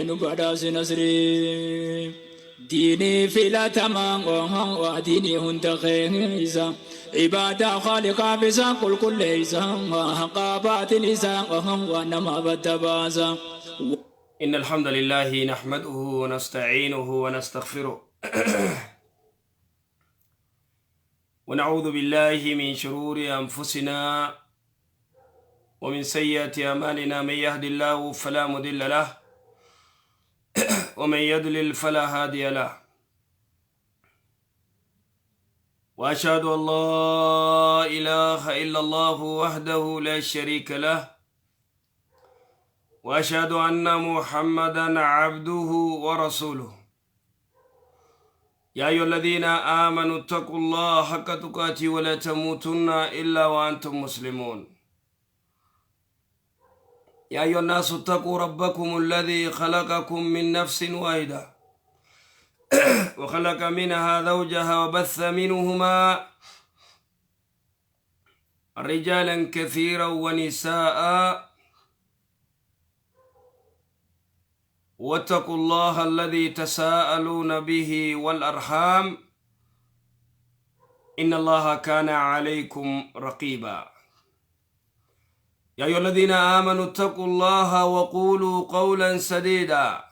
Nu badhaasi nasrii. Diinii filatamaa diinii hunda keessa. Ibaadaa khaaliqaaf isaa qulqulleessa. Haqaa baaxil isaa nama badda baasa. إن الحمد لله نحمده ونستعينه ونستغفره ونعوذ بالله من شرور أنفسنا ومن سيئات أعمالنا، من يهد الله فلا مضل له ومن يضلل فلا هادي له، وأشهد أن لا إله إلا الله وحده لا شريك له، وأشهد أن محمدا عبده ورسوله. يا أيها الذين آمنوا اتقوا الله حق تقاته ولا تموتن إلا وأنتم مسلمون. يا أيها الناس اتقوا ربكم الذي خلقكم من نفس واحدة وخلق منها زوجها وبث منهما رجالا كثيرا ونساء، واتقوا الله الذي تساءلون به والأرحام إن الله كان عليكم رقيبا. يا أيها الذين آمنوا اتقوا الله وقولوا قولا سديدا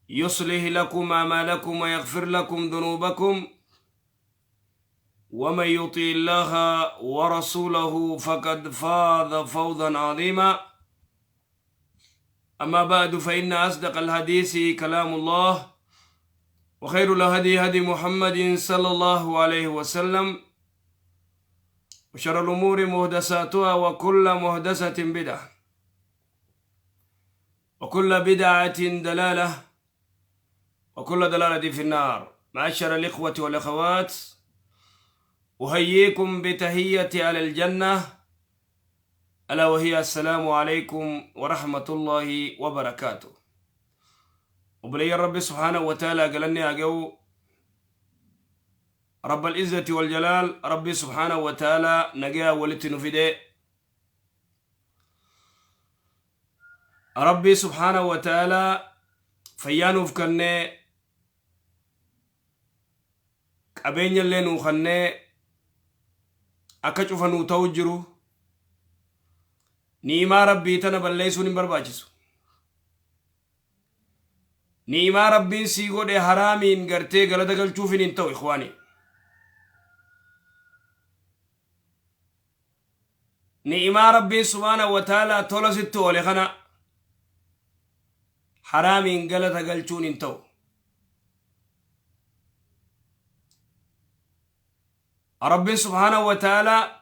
يصلح لكم أعمالكم ويغفر لكم ذنوبكم، ومن يطع الله ورسوله فقد فاز فوزا عظيما. أما بعد، فإن أصدق الحديث كلام الله، وخير الهدي هدي محمد صلى الله عليه وسلم، وشر الأمور محدثاتها، وكل محدثة بدعة، وكل بدعة ضلالة، وكل ضلالة في النار. معشر الإخوة والأخوات، أحييكم بتحية أهل الجنة، ألا وهي السلام عليكم ورحمة الله وبركاته. Obboleeyyan Rabbi سبحانه وتعالى، galanni haa ga'u رب العزة والجلال. Rabbi سبحانه وتعالى nagaa walitti nu fide. Rabbi سبحانه وتعالى fayyaa nuuf kennee, qabeenya illee nuu kennee, akka cufa nuu ta'u jiru. Ni'imaa Rabbii tana balleessuun hin barbaachisu. Ni'imaa Rabbiin sii godhe haraamiin gartee galata galchuufin hin ta'u, إخواني. Ni'imaa Rabbiin سبحانه وتعالى tola sitti oole kana haraamiin galata galchuun hin ta'u. Rabbiin سبحانه وتعالى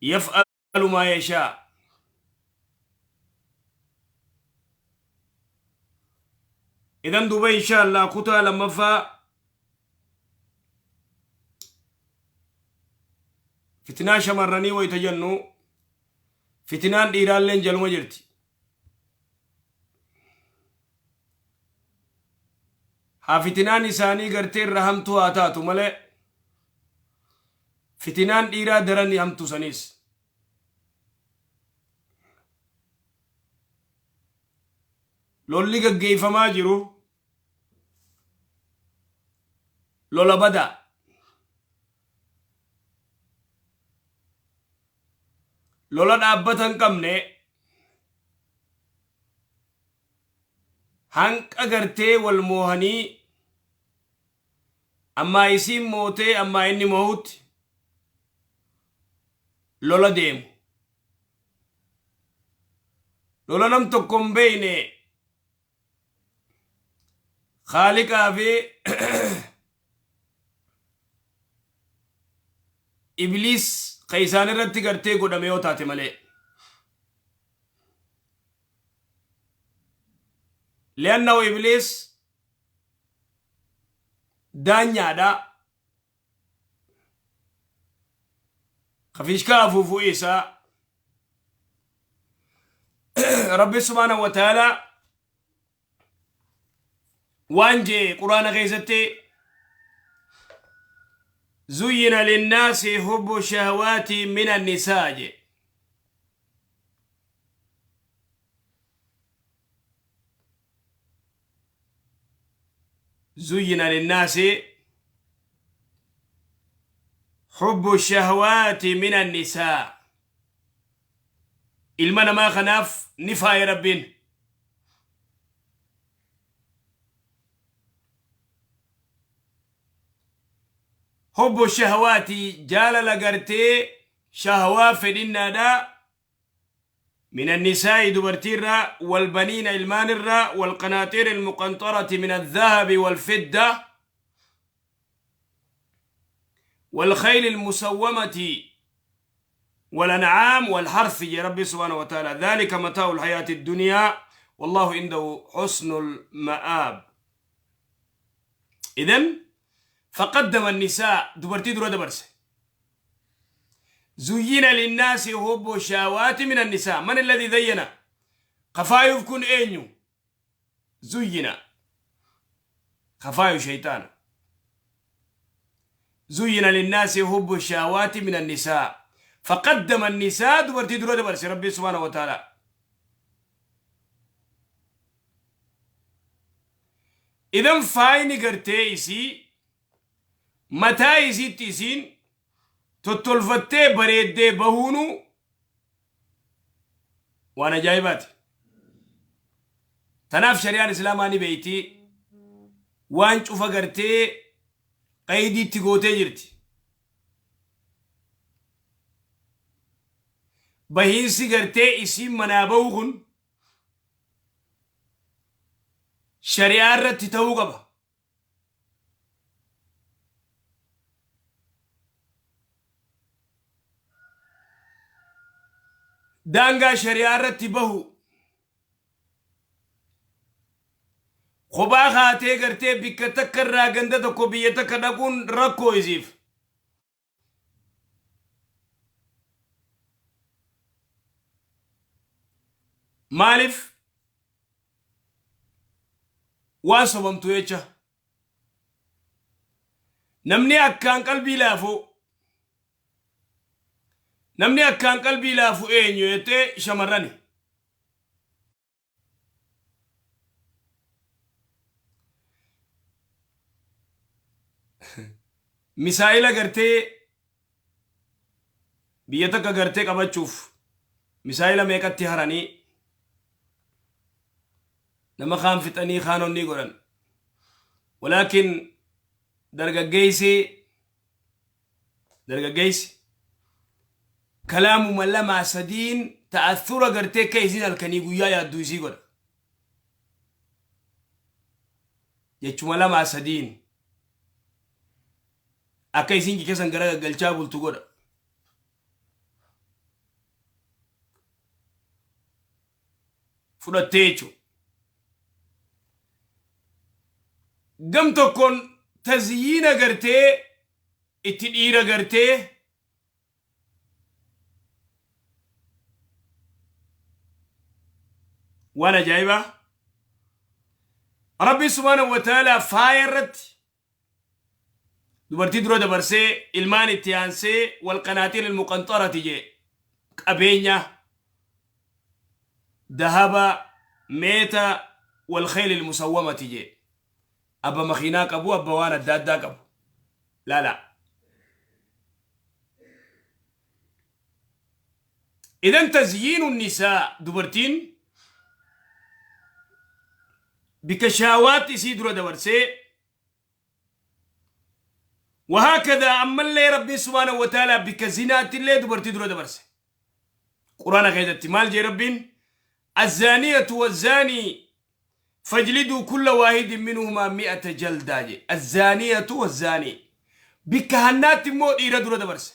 يفعل ما يشاء. Idan duuba إن شاء الله kutaa lammaffaa fitinaa shamarranii wayita jennu, fitinaan dhiiraalleen jaluma jirti. Haa fitinaan isaanii gartee irra hamtuu haa taatu malee, fitinaan dhiiraa daran hamtu saniis. Lolli gaggeeffamaa jiru lola badaa. Lola dhaabbata hin qabne, hanqa gartee wal moohanii, ammaa isiin mootee ammaa inni moohutti lola deemu. Lola nam tokko hin beeyne, Khaaliqaa fi Ibliis ka isaan irratti gartee godhame yoo taate malee. لأنه Ibliis daanyaadha. Kafiishkaa afuufuu isaa Rabbi سبحانه وتعالى waan jee Quraana keessatti: زين للناس حب الشهوات من النساء je. Zuyyina linnaasi hubbu shahwaati min annisaa. Ilma namaa kanaaf ni faaye Rabbiin. Hubbu shahwaati jaalala gartee shahwaa fedhinnaadha من النساء دبرتيرا والبنين المانرا والقناطير المقنطرة من الذهب والفضة والخيل المسومة والأنعام والحرث يا ربي سبحانه وتعالى ذلك متاع الحياة الدنيا والله عنده حسن المآب. إذن فقدم النساء دبرتي درو دبرسه. زين للناس حب الشهوات من النساء. من الذي زين؟ خفايف كن اينيو زين خفايف شيطان. زين للناس حب الشهوات من النساء فقدم النساء دبرتي درو دبرس ربي سبحانه وتعالى. إذن فايني قرتي إسي متى إسي تيسين tottolfattee bareeddee bahuunu waan ajaa'ibaati. Tanaaf shari'aan islaamaa ni beeyti waan cufa gartee qaydiitti gootee jirti. Bahiinsi gartee isiin manaa bahu kun shari'aa irratti ta'uu qaba. Daangaa shari'aa irratti bahu kophaa kaatee gartee bikka takka irraa ganda tokko biyya takka dhaquun rakkoo isiif. Maaliif waan sobamtu jecha. Namni akkaan qalbii laafu namni akkaan qalbii laafu eenyu jettee shamarrani. Misaa'ila gartee biyya takka gartee qabachuuf misaa'ila meeqatti haranii nama kaan fixanii kaan onnii godhan. Walaakin dargaggeessi kalaamuma lamaa sadiin ta'athura gartee akka isiin halkanii guyyaa yaaddu isii godha. Jechuma lamaa sadiin akka isiin jecha san gara gaggalchaa bultu godha. Fudhattee jechuudha. Gam tokkoon tazyiina gartee itti dhiira gartee waan ajaa'ibaa Rabbi subhaanahu wa ta'ala faaya irratti dubartii dura dabarsee ilmaan itti aansee wal qanaaxiir ilmuqanxarati jee qabeenya dahaba meeta wal khayl ilmusawwamati jee abba makiinaa qabu abba waan adda addaa qabu laala. Idan tazyiinu nisaa dubartiin bika shaawaatti isii dura dabarsee وهكذا أما اللي ربي سبحانه وتعالى بك زنات اللي دبرتي درو دبرسه قرآن كيدتي مال جي ربين الزانية والزاني فاجلدوا كل واحد منهما 100 جلدة جي. الزانية والزاني بك هنات مو إيرا درو دبرسه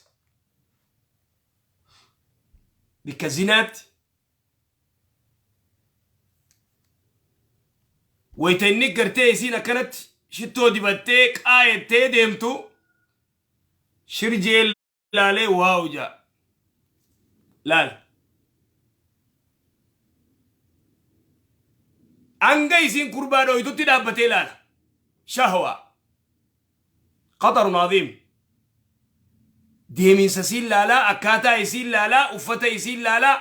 بك زنات ويتني قرتي سينا كانت shittoo dibattee qaayettee deemtu shirjee laalee waaw jaa laal hanga isiin kurbaa dhooytutti dhaabbatee laala shahwa qatarun aziim deemiinsa isiin laalaa akkaataa isiin laalaa uffata isiin laalaa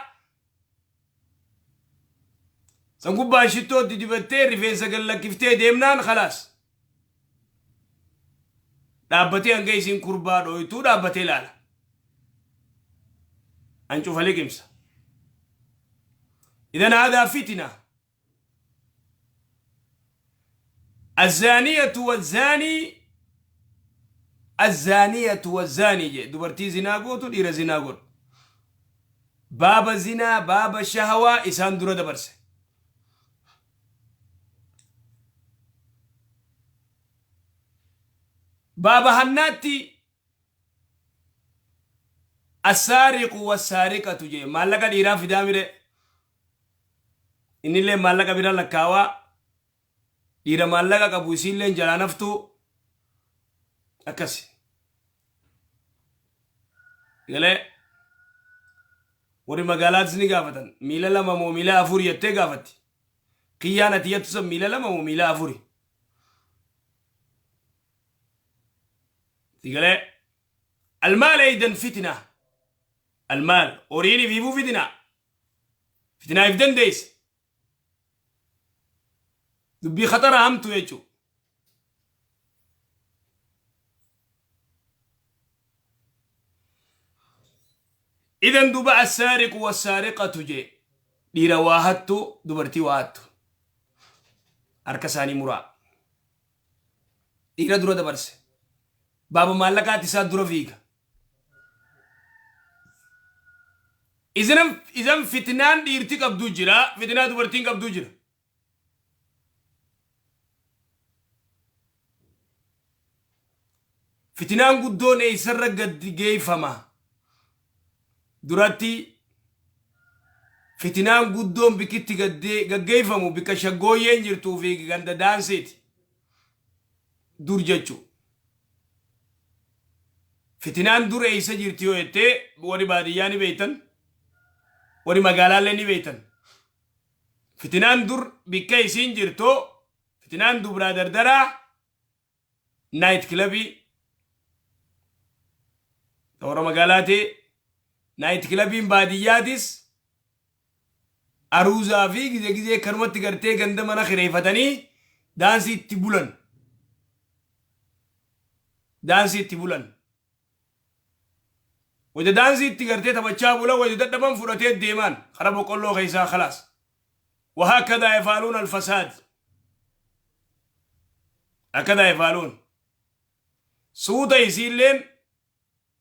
san gubbaan shittootti dibattee rifeensa gad lakkiftee deemnaan khalaas. Dhaabbatee hanga isiin kurbaa dhooytuu dhaabbatee ilaala. Ancufa liqimsa. Idan haadaa fitina. Azzaaniyatu wazzaanii, azzaaniyatu wazzaanii jee, dubartii zinaa gootu, dhiira zinaa godhu. Baaba zinaa, baaba shahawaa isaan dura dabarse. Baaba hannaatti assaariqu wassaariqatu jee, maallaqa dhiiraa fidaa mire, innillee maallaqa bira lakkaawaa, dhiira maallaqa qabu isiilleen jalaa naftuu akkasi galee. Warri magaalaatis ni gaafatan, miila lama moo miila afur jettee gaafatti. Kiyyaan ati jettu san miila lama moo miila afuri? Sigalee almaal eeydan fitina, almaal horiin ifiifuu fitina, fitinaa if dandeessa, dubbii khatara hamtu jechuu. Idan duba assaariqu wassaariqatu jee, dhiira waa hattu, dubartii waa hattu, harka isaanii muraa. Dhiira dura dabarse. Baaba maallaqaatti isaa dura fiiga. Isan fitnaan dhiirti qabduu jira, fitnaa dubartiin qabduu jira. Fitinaan guddoon eessarra gad geeffama? Duratti fitinaan guddoon bikkitti gaggeeffamu bikka shaggooyyeen jirtuu fi ganda daansiiti. Dur jechuu. Fitinaan dur eessa jirti yoo jettee, warri baadiyyaa ni beektan, warri magaalaallee ni beektan. Fitinaan dur bikka isiin jirtu, fitinaan dubraa dardaraa, night clubii warra magaalaati, night clubiin baadiyyaatis aruuzaa fi gizee gizee kanumatti gartee ganda mana kireeffatanii daansii itti bulan. Daansii itti bulan. Wayita daansii itti gartee taphachaa bulan, wayita dadhaban fudhatee deemaan karaa boqqolloo keessaa khalaas. وهكذا يفعلون الفساد. هكذا يفعلون. Suuta isiilleen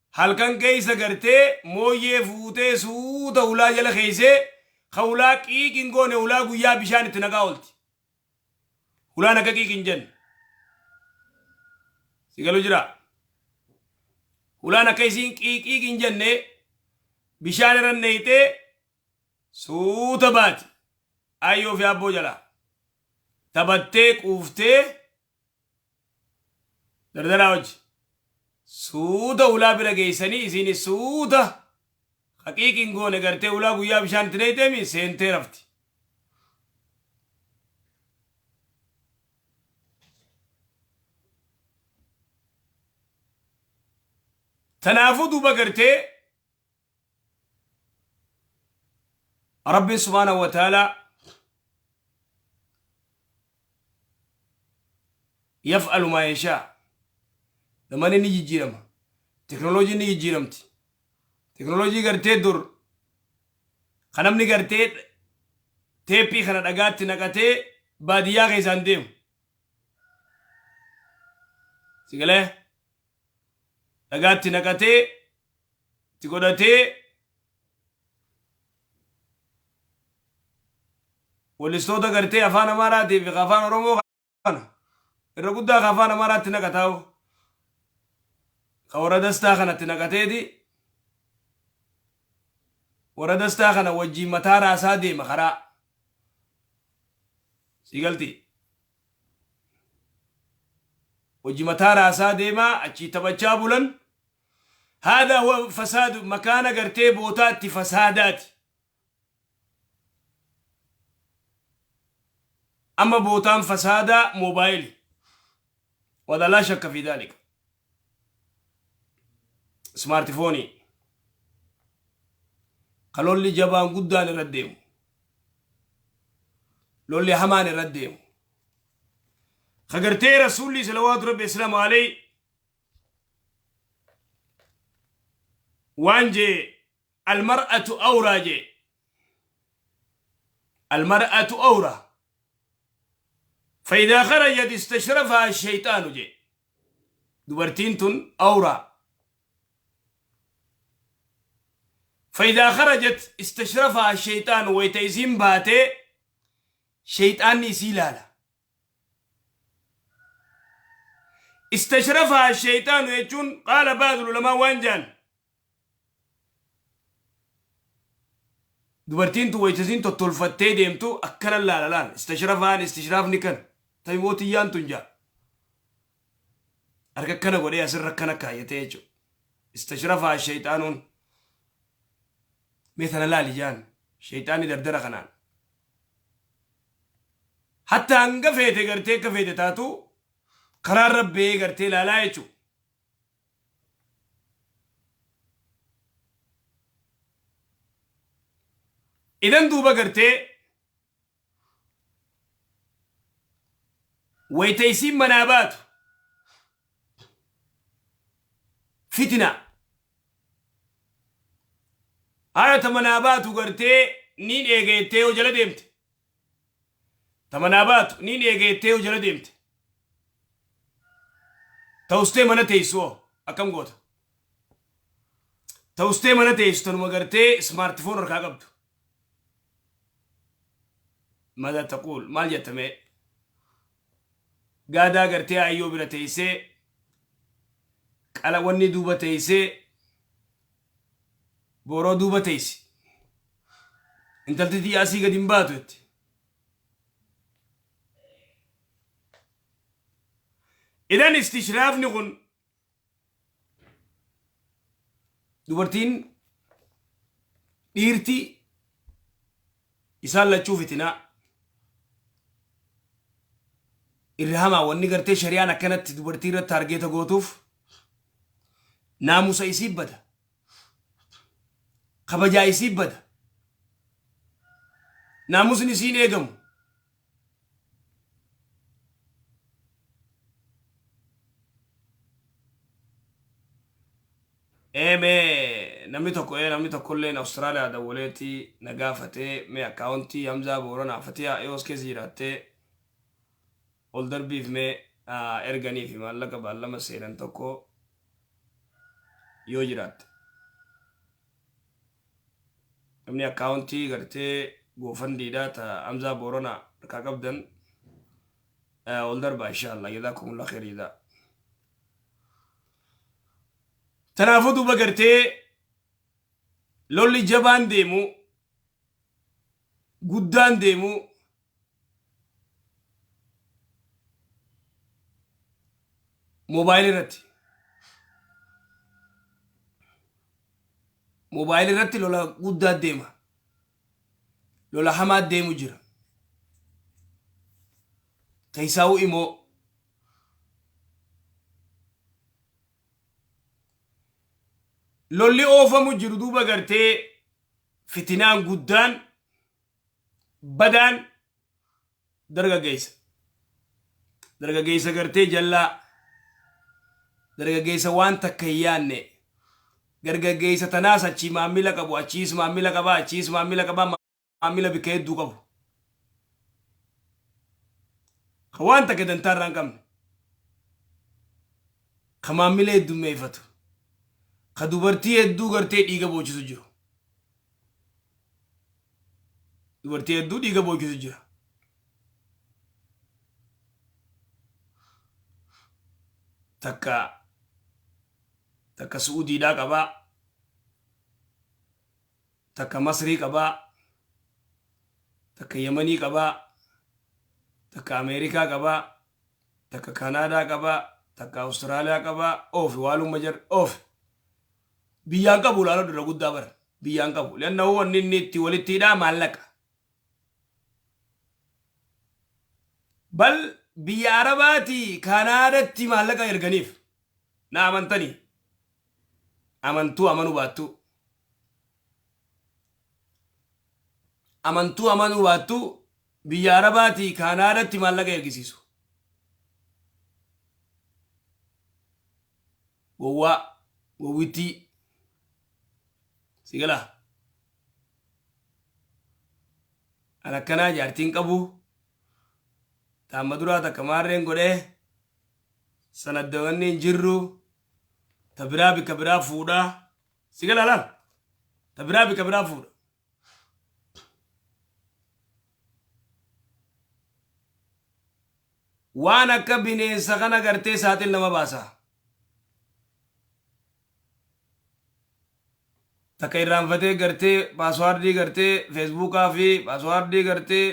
halkan keessa gartee mooyyee fuutee suuta hulaa jala keessee, ka hulaa qiiqin goone, hulaa guyyaa bishaan itti naqaa oolti. Hulaan akka qiiqin jenne. Si galu jira. Hulaan akka isiin qiiqiin jenne bishaan irra neeyxee suuta baati. Ayyoo fi abboo jalaa. Taphattee quuftee dardaraa hojii. Suuta hulaa bira geessanii isiin suuta haqiiqiin goone gartee hulaa guyyaa bishaan itti neeyxeemi seentee rafti. Tanaafuu duuba gartee Rabbiin subhaanahu wa ta'aalaa yaf'alu maa yashaa. Namani ni jijjiirama. Teknooloojiin ni jijjiiramti. Teknooloojii gartee dur kan namni gartee teephii kana dhagaatti naqatee baadiyyaa keessaan deemu. Sigalee dhagaatti naqatee itti godhatee wallistoota gartee afaan Amaaraatii fi afaan Oromoo kana irra guddaa ka afaan Amaaraatti naqataa'u ka warra dastaa kanatti naqateeti, warra dastaa kana wajjiin mataa raasaa deema karaa siigalti wajji mataa raasaa deemaa achii taphachaa bulan. Haadha huwa fasaadu, makaana gartee bootaatti fasaadaati. Amma bootaan fasaadaa moobaayili. Wada laa shakka fi daalika. Smaartifoonii. Ka lolli jabaan guddaan irra deemu. Lolli hamaan irra deemu. Ka gartee Rasuulli salawaatu Rabbi islaamu alayhi Waan jee almar'atu awraa jee. Almar'atu awraa. Fa'idaa kharajat istashrafaha shayxaanu jee. Dubartiin tun awraa. Fa'idaa kharajat istashrafaha shayxaanu wayta isiin baatee shayxaanni isii laala. Istashrafaha shayxaanu jechuun qaala ba'dul ulamaa waan jaan dubartiin tun wayta isiin tottolfattee deemtu akkana laala laal istashrafahan istishraafni kan tabi mootiyyaan tun jaa harka akkana godhee asirra akkana kaayyatee jechuudha. Istashrafaha shayxaanuun mee tana laali jaan shayxaanni dardara kanaan Hatta hanga feete gartee akka feete taatu karaan rabbee gartee ilaalaa jechuudha. Idan duuba gartee wayita isiin manaa baatu fitina haadha ta manaa baatu gartee niin eega jettee yoo jala deemte ta manaa baatu niin eega jettee yoo jala deemte ta ustee mana teessu hoo akkam goota ta ustee mana teessu tanuma gartee smartphone harkaa qabdu mada taquul maal jetta mee Gaadaa gartee aayyoo bira teessee qala wanni duuba teessee booroo duuba teessi. Intalti tiyya asii gadi hin baatu jetti. Idan istishraafni kun dubartiin dhiirti isaan lachuu fitinaa irra hamaa wanni gartee shari'aan akkanatti dubartii irratti taargeeta gootuuf naamusa isii bada kabajaa isii bada naamusni isiin eegamu Ee mee namni tokko ee namni tokkolleen Australia dawwaleeti na gaafatee mee akkaawuntii Hamzaa Booranaa Fatiyaa yoo as keessa jiraattee ol darbiif mee erganii fi maallaqa baallama seenan tokko yoo jiraatte. Namni akkaawuntii gartee goofandiidha ta Hamzaa Booranaa harkaa qabdan ol darbaa inshaallah jazaakumullah khayr jazaa. Tanaafuu duuba gartee lolli jabaan deemu guddaan deemu moobaayilii irratti. Moobaayilii irratti lola guddaa deema. Lola hamaa deemu jira. Keessaawuu imoo lolli oofamu jiru duuba gartee fitinaan guddaan badaan dargaggeessa. Dargaggeessa gartee jallaa dargaggeessa waan takka hin yaanne dargaggeessa tanaas achii maammila qabu achiis maammila qaba achiis maammila qaba maammila bikka hedduu qabu. Ka waan takka dantaa irraa hin qabne. Ka maammila heddummeeffatu. Ka dubartii hedduu gartee dhiiga boochisu jiru. Dubartii hedduu dhiiga boochisu jira. Takka takka Su'uudiidhaa qabaa. Takka Masrii qabaa. Takka Yamanii qabaa. Takka Ameerikaa qabaa. Takka Kanaadaa qabaa. Takka Awustiraaliyaa qabaa. Oofi waalumma jar oofi. Biyyaan qabu ilaaluu dura guddaa bara. Biyyaan qabu. Li'annahu wanni inni itti walitti hidhaa maallaqa. Bal biyya Arabaatii Kanaadatti maallaqa erganiif. Na amantanii. Amantuu amanuu baattuu. Amantuu amanuu baattuu biyya Arabaatii Kanaadatti maallaqa ergisiisu. Gowwaa, gowwittii. Si galaa? An akkanaa jaartiin qabu taamma duraa takka maarreen godhee sanaddawanni hin jirru ta biraa bikka biraa fuudhaa. Si galaa laal? Ta biraa bikka biraa fuudha. Waan akka bineensa kana gartee saaxil nama baasa. Takka irraanfatee gartee paaswaardii gartee feesbuukaa fi paaswaardii gartee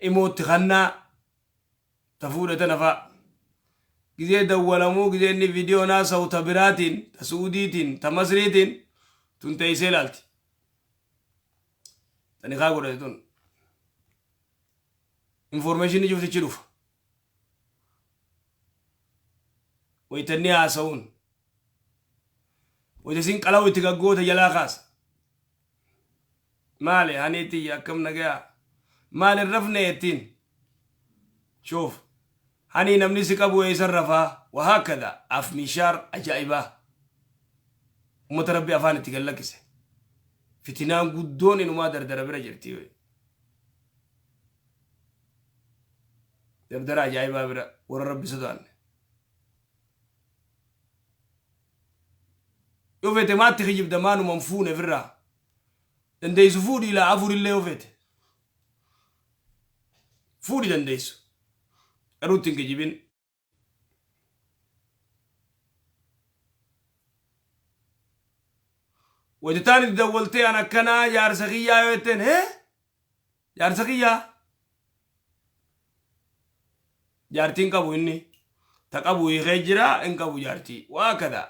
imootti kannaa ta fuudhe tana fa'a. Gizee dawwalamuu gizee inni viidiyoon haasa'u ta biraatiin ta Su'uudiitiin ta Masriitiin tun teessee ilaalti. Ta nikaa godhate tun. Informeeshinii cuftichi dhufa. Wayita inni haasa'uun. Wayita isin qalawu itti gaggoota jalaa kaasa. Maali hanii tiyya akkam nagayaa? Maal hin rafne jettiin? Shuuf. Hanii namni si qabu eessan rafaa? Wahaakada af miishaar ajaa'ibaa. Ummata Rabbi afaan itti gad lakkise. Fitinaan guddoon inumaa dardara bira jirti. Dardara ajaa'ibaa bira warra Rabbi sodaanne. Yoo feete maatti kijibda maanuma hin fuune ofirraa. Dandeessu fuudhi ilaa afurillee yoo feete. Fuudhi dandeessu. Garuu itti hin kijibin. Wayita taan itti dawwaltee an akkanaa jaarsa kiyyaa yoo jetteen hee jaarsa kiyyaa jaartiin qabu inni ta qabu hiikee jira hin qabu jaartii waa kada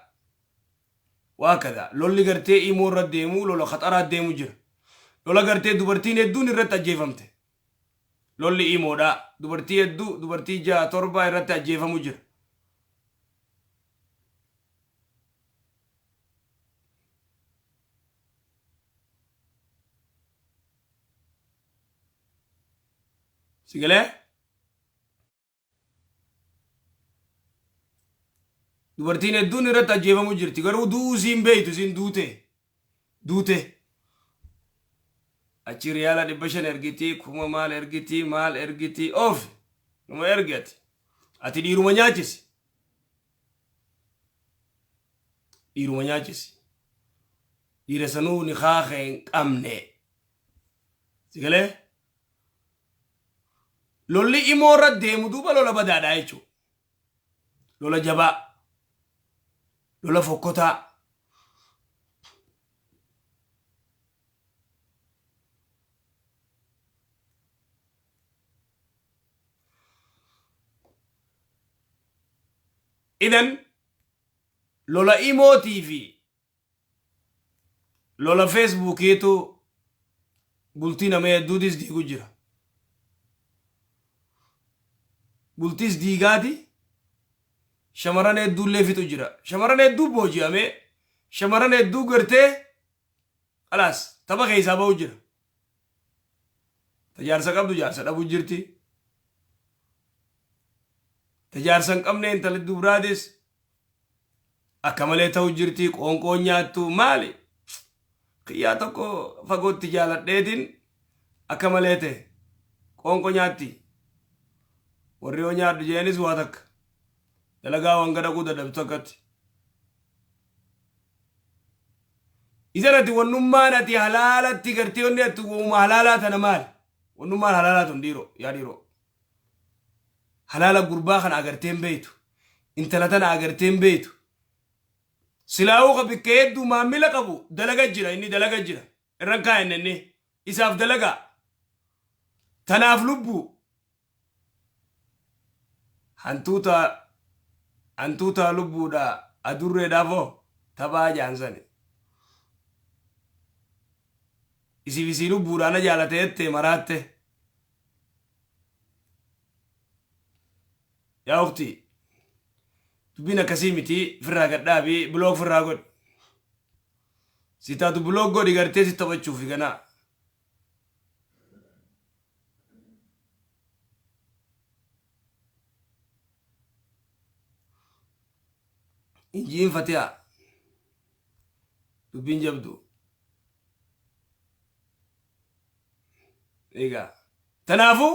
waa kada lolli gartee imoo irra deemu lola khaxaraa deemu jira lola gartee dubartiin hedduun irratti ajjeefamte lolli imoodha dubartii hedduu dubartii ja'a torba irratti ajjeefamu jira. Si galee? Dubartiin hedduun irratti ajjeefamu jirti. Garuu du'uu isiin beektu isiin duute. Duute. Achi riyaala 500 ergiti, kuma maal ergiti, maal ergiti, oofi. Numa ergi ati. Ati dhiiruma nyaachisi. Dhiiruma nyaachisi. Dhiira sanuu ni kaakee hin qabne. Si galee? Lolli imoo irra deemu duuba lola badaadha jechuudha. Lola jabaa. Lola fokkotaa. Idan lola imootii fi Lola Feesbuukiitu bultii nama hedduutis diigu jira. Bultiis diigaati shamarran hedduullee fixu jira. Shamarran hedduu booji'amee shamarran hedduu gartee kalaas tapha keessaa ba'u jira. Ta jaarsa qabdu jaarsa dhabu jirti. Ta jaarsa hin qabne intalli dubraatis Akka malee ta'u jirti qoonqoon nyaattu maali? Kiyyaa tokko fagootti jaaladheetiin akka malee ta'e qoonqoo nyaatti. Warri yoo nyaadhu jeenis waa takka. Dalagaa waan gadhaquu dadhabtu akkatti. Isan ati wannummaan ati halaalatti gartee wanni ati uuma halaalaa tana maali? Wannummaan halaalaa tun dhiiroo yaa dhiiroo. Halaala gurbaa kana agartee hin beektu. Intala tana agartee hin beektu. Silaa'uu ka bikka hedduu maammila qabu dalaga jira inni dalaga jira. Irran kaa'enne inni isaaf dalagaa. Tanaaf lubbuu. Hantuuta hantuutaa lubbuudha adurreedhaaf hoo taphaa jaansani. Isiif isii lubbuudhaa na jaalate jettee maraatte. Yaa ukti dubbiin akkasii miti firraa gad dhaabi block firraa godhi. Si taatu block godhi gartee si taphachuufi ganaa. Injiin fatiyaa. Dubbiin jabdu. Egaa tanaafuu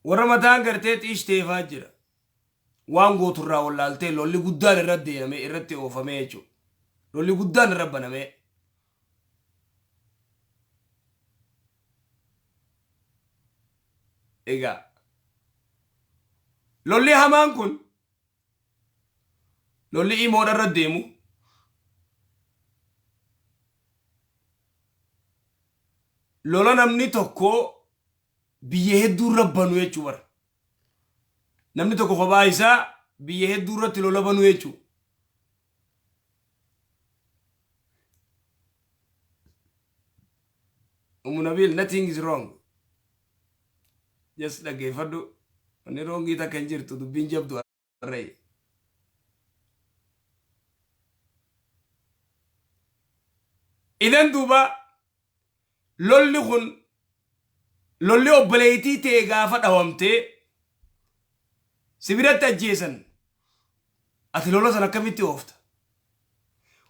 warra mataan gartee xiish teefaa jira. Waan gooturraa wallaaltee lolli guddaan irra deemee irratti oofamee jechuudha. Lolli guddaan irra banamee. Egaa lolli hamaan kun, lolli imoodha irra deemu, lola namni tokko biyya hedduu irra banu jechuu bara. Namni tokko kophaa isaa biyya hedduu irratti lola banu jechuu. Umu Nabil, nothing is wrong. Just dhaggeeffadhu. Wanni wrongii takka hin jirtu, dubbiin jabdu harree. Idan duuba lolli kun, lolli obboleettii ta'e gaafa dhawamtee si biratti ajjeesan, ati lola sana akkamitti oofta?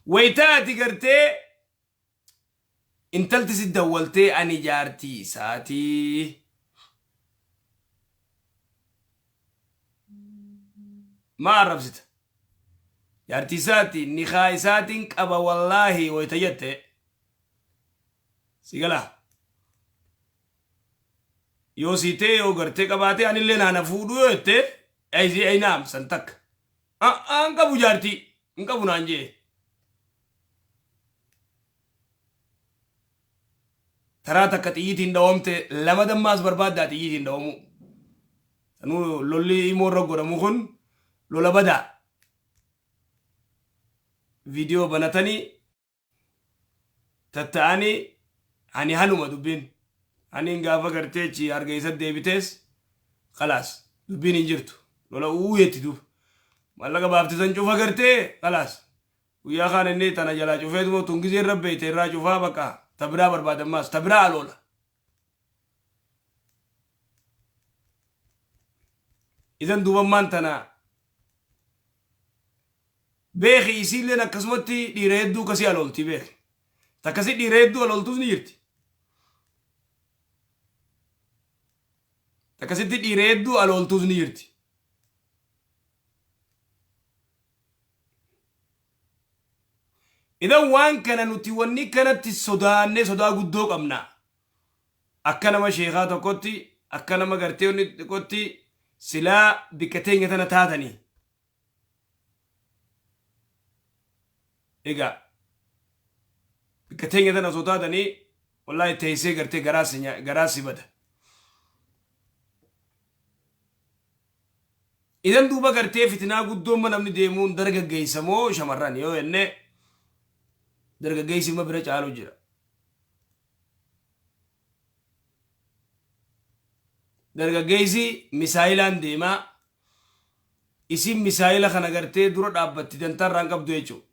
Wayitaa ati gartee intalti si dawwaltee ani jaartii isaatii. Maa arrabsita? Jaartii isaati, nikaa isaatiin qaba, wallaahi wayita jette si galaa. Yoo sii ta'e, yoo gartee qabaate, anillee naana fuudhuu yoo jette, ayisii aynaam san takka. An qabu, jaartii hin qabu naan jee. Taraa takka xiyyiitiin dhawamte, lama dammaas barbaaddaa xiyyiitiin dhawamuu. Sanuu lolli imoo irra godhamu kun lola badaa. Viidiyoo banatanii tatta'anii ani hanuma dubbiin. Aniin gaafa gartee chi hargeysa deebitees kalaas, dubbiin hin jirtu. Lola uuyetti duuba. Maallaqa baafte san cufa gartee kalaas. Guyyaa kaan inni tana jalaa cufeetuma tun gizee irra beeyte irraa cufaa, bakka ta biraa barbaadammaas ta biraa aloola. Idan duubammaan tana beeki, isiilleen akkasumatti dhiira hedduu kasii aloolti beeki. Takkasi dhiira hedduu alooltuus ni jirti. Takkasitti dhiira hedduu alooltuus ni jirti. Idan waan kana nuti wanni kanatti sodaannee sodaa guddoo qabna. Akka nama sheekaa tokkotti, akka nama gartee wanni tokkotti, silaa bikka teenya tana taatanii. Egaa bikka teenya tana osoo taatanii, wallaahi teessee gartee garaa si bada. Idan duuba gartee fitinaa guddoon ma namni deemuun dargaggeessa moo shamarran yoo jenne, dargaggeessi ma bira caalu jira. Dargaggeessi misaayilaan deemaa, isin misaayila kana gartee dura dhaabbatti dantaarraan qabdu jechuudha.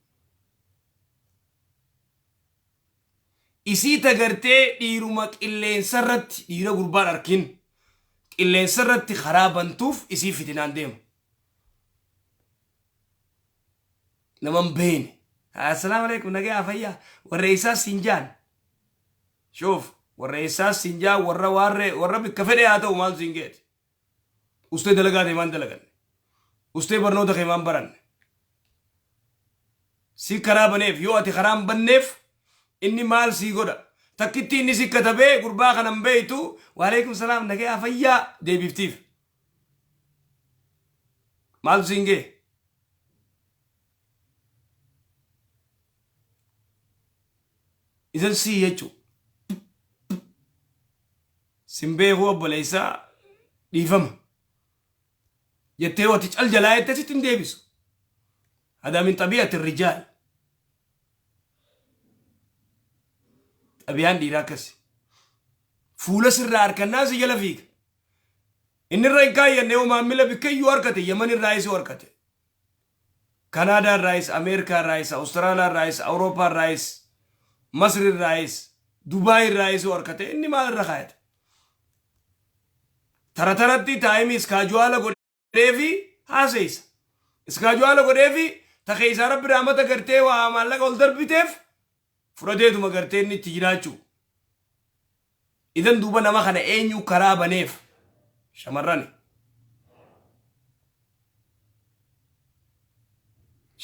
Isii ta gartee dhiiruma qilleensarratti, dhiira gurbaan arkin qilleensarratti karaa bantuuf, isii fitinaan deema. Nama hin beekne. Assalaamu alaikum, nagaa fayyaa, warra eessaas siin jaan. Shoof, warra eessaas siin jaan, warra waarree, warra bikka fedhe haa ta'u, maal siin geete. Ustee dalagaa ta'e maan dalaganne. Ustee barnoota kee maan baranne. Si karaa baneef, yoo ati karaa hin banneef inni maal sii godha? Takkitti inni si katabee gurbaa kana hin beektu, waalaikum salaam, nagaa fayyaa deebiftiif. Maaltu siin ga'e? Isan sii jechuun. Sin beekuu obboleessaa, dhiifama. Jettee yoo ati cal jalaa jettee sitti hin deebisu. Hadaa min xabi'ati rijaal. Xabiyaan dhiiraa akkasi. Fuula sirraa harkannaan si jala fiiga. Inni irra hin kaayyanne, yoo maammila bikka iyyuu harkate, Yaman irraayis yoo harkate, Kanaadaa irraayis, Ameerikaa irraayis, Awustiraaliyaa irraayis, Awurooppaa irraayis, Masri irraayis, Dubaay irraayis yoo harkate, inni maal irra kaayata? Tara taratti time schedule godheefi haaseysa. Schedule godheefi Ta keessaa Rabbi rahmata gartee waa maallaqa ol darbiteef fudhateetuma gartee inni itti jiraachuu. Idan duuba nama kana eenyu karaa baneef? Shamarrani.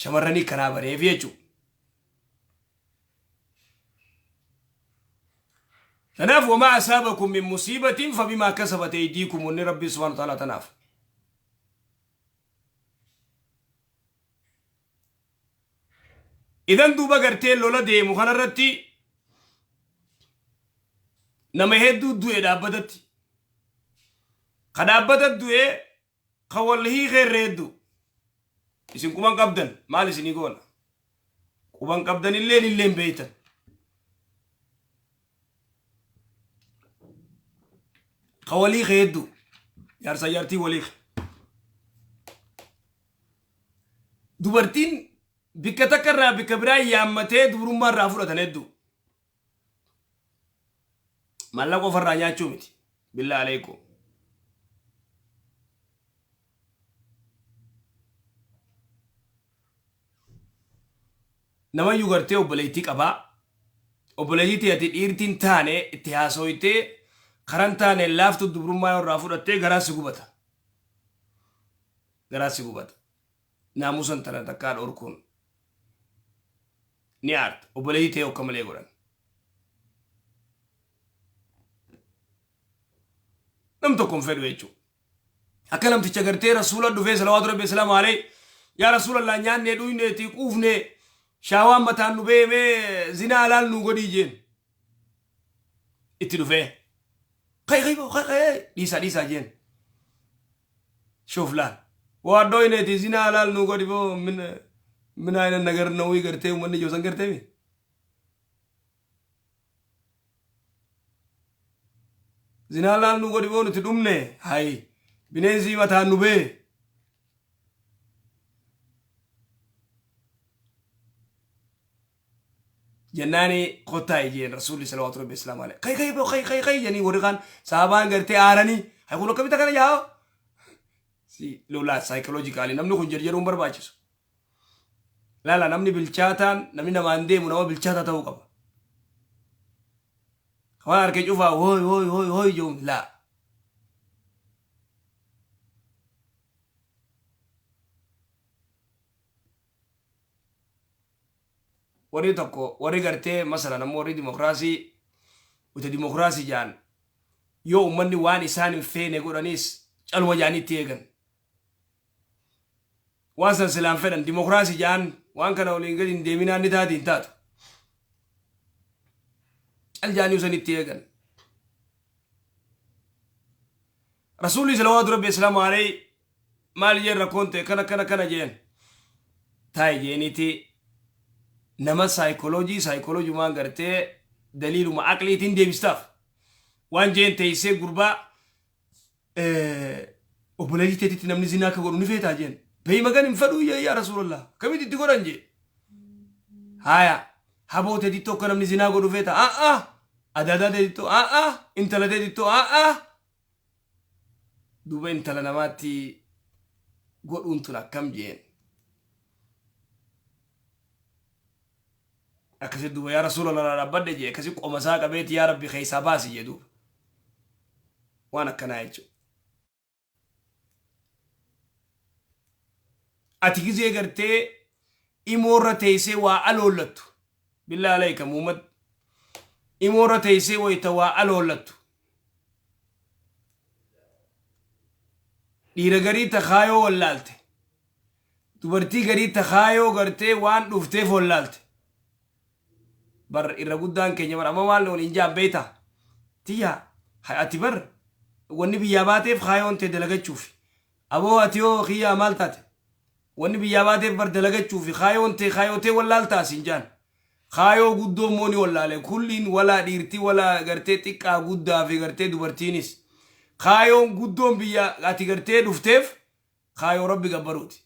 Shamarranii karaa baneef jechuudha. Tanaaf wamaa asaabakum min musiibatin fabimaa kasabat aydiikum wanni Rabbi subhaanahu wa ta'ala tanaaf. Idan duuba gartee lola deemu kanarratti nama hedduu du'e dhaabbatatti. Ka dhaabbata du'e ka wal hiikee irra hedduu. Isin quban qabdan maal isinii goona? Quban qabdan illeen illeen beeytan. Ka wal hiike hedduu. Jaarsa jaartii wal hiike. Dubartiin bikka takka irraa bikka biraa yaammatee dubrummaa irraa fudhatan hedduu. Maallaqa ofarraa nyaachuu miti. Billaa aleekum. Namayyuu gartee obboleettii qabaa. Obboleettii tee ati dhiirtiin taane itti haasooytee karan taane laaftu dubrummaa yoo irraa fudhattee garaa si gubata. Garaa si gubata. Naamusan tana takkaa dhorkuun ni aarta. Obboleettii tee okka malee godhan. Nam tokko hin fedhu jechuudha. Akka namticha gartee rasuula dhufee salawaatu rabbi salaamu alayhi yaa rasuulallah nyaannee dhuyneetii quufnee shaawaan mataan nu beemee zinaa halaal nu godhii jeen. Itti dhufee. Kai kai kai kai dhiisaa dhiisaa jeen. Shoof laal. Waa dhoyneeti zinaa halaal nu godhi boo min min ayna nagar nawii gartee uummanni ijoo san gartee mi. Zinaa laal nu godhi boo nuti dhumne hay bineensi mataan nu bee. Jennaani kottaa ijeen rasuulli salawaatu rabbi islaamu alayhi. Kai kai boo kai kai kai jedhanii warri kaan sahabaan gartee aaranii hay kun akkamitti akkana jaa si lolaa saayikoloojikaalii namni kun jarjaruun barbaachisu. Laala namni bilchaataan namni namaan deemu nama bilchaataa ta'uu qaba. Waan harka cufaa hooy hooy hooy hooy jechuun laa. Warri tokko warri gartee masalan ammoo warri dimokiraasii wita dimokiraasii jaan yoo uummanni waan isaan hin feene godhaniis caluma jaanii itti eegan. Waan san silaan fedhan dimokiraasii jaan waan kana waliin gadi hin deeminaan ni taati hin taatu. Cal jaanii san itti eegan. Rasuulli salawaatu rabbi islaamu alayhi maal jeen rakkoon ta'e kana kana kana jeen taa'i jeeniiti nama saayikoloojii saayikolojumaan gartee daliiluma aqliitiin deebistaaf waan jeen teessee gurbaa obboleettii teetitti namni zinaa akka godhu ni feetaa jeen beey magan hin fedhuu jee yaa rasuulallah akkamitti itti godhan jee haaya haboo teetitti akka namni zinaa godhu feeta a'a adaadaa teetitti a'a intala teetitti a'a duuba intala namaatti godhuun tun akkam jeen akkasi duuba yaa rasuulallah naa dhaabbadhe jee akkasi qoma isaa qabeeti yaa rabbi keessaa baasi jee duuba waan akkanaa jechuudha. Ati gizee gartee imoorra teessee waa aloollattu billaa alayka muhammad imoorra teessee wayita waa aloollattu dhiira garii takaayoo wallaalte dubartii garii takaayoo gartee waan dhufteef wallaalte bar irra guddaan keenya bar amma maal waliin jaan beeyta tiyya ati bar wanni biyyaa baateef kaayoon tee dalagachuufi aboo ati hoo kiyyaa maal taate wanni biyyaa baateef bar dalagachuufi kaayoon tee kaayoo tee wallaaltaa siin jaan kaayoo guddoo immoo ni wallaale kulliin walaa dhiirti walaa gartee xiqqaa guddaa fi gartee dubartiinis kaayoon guddoon biyya ati gartee dhufteef kaayoo rabbi gabbaruuti.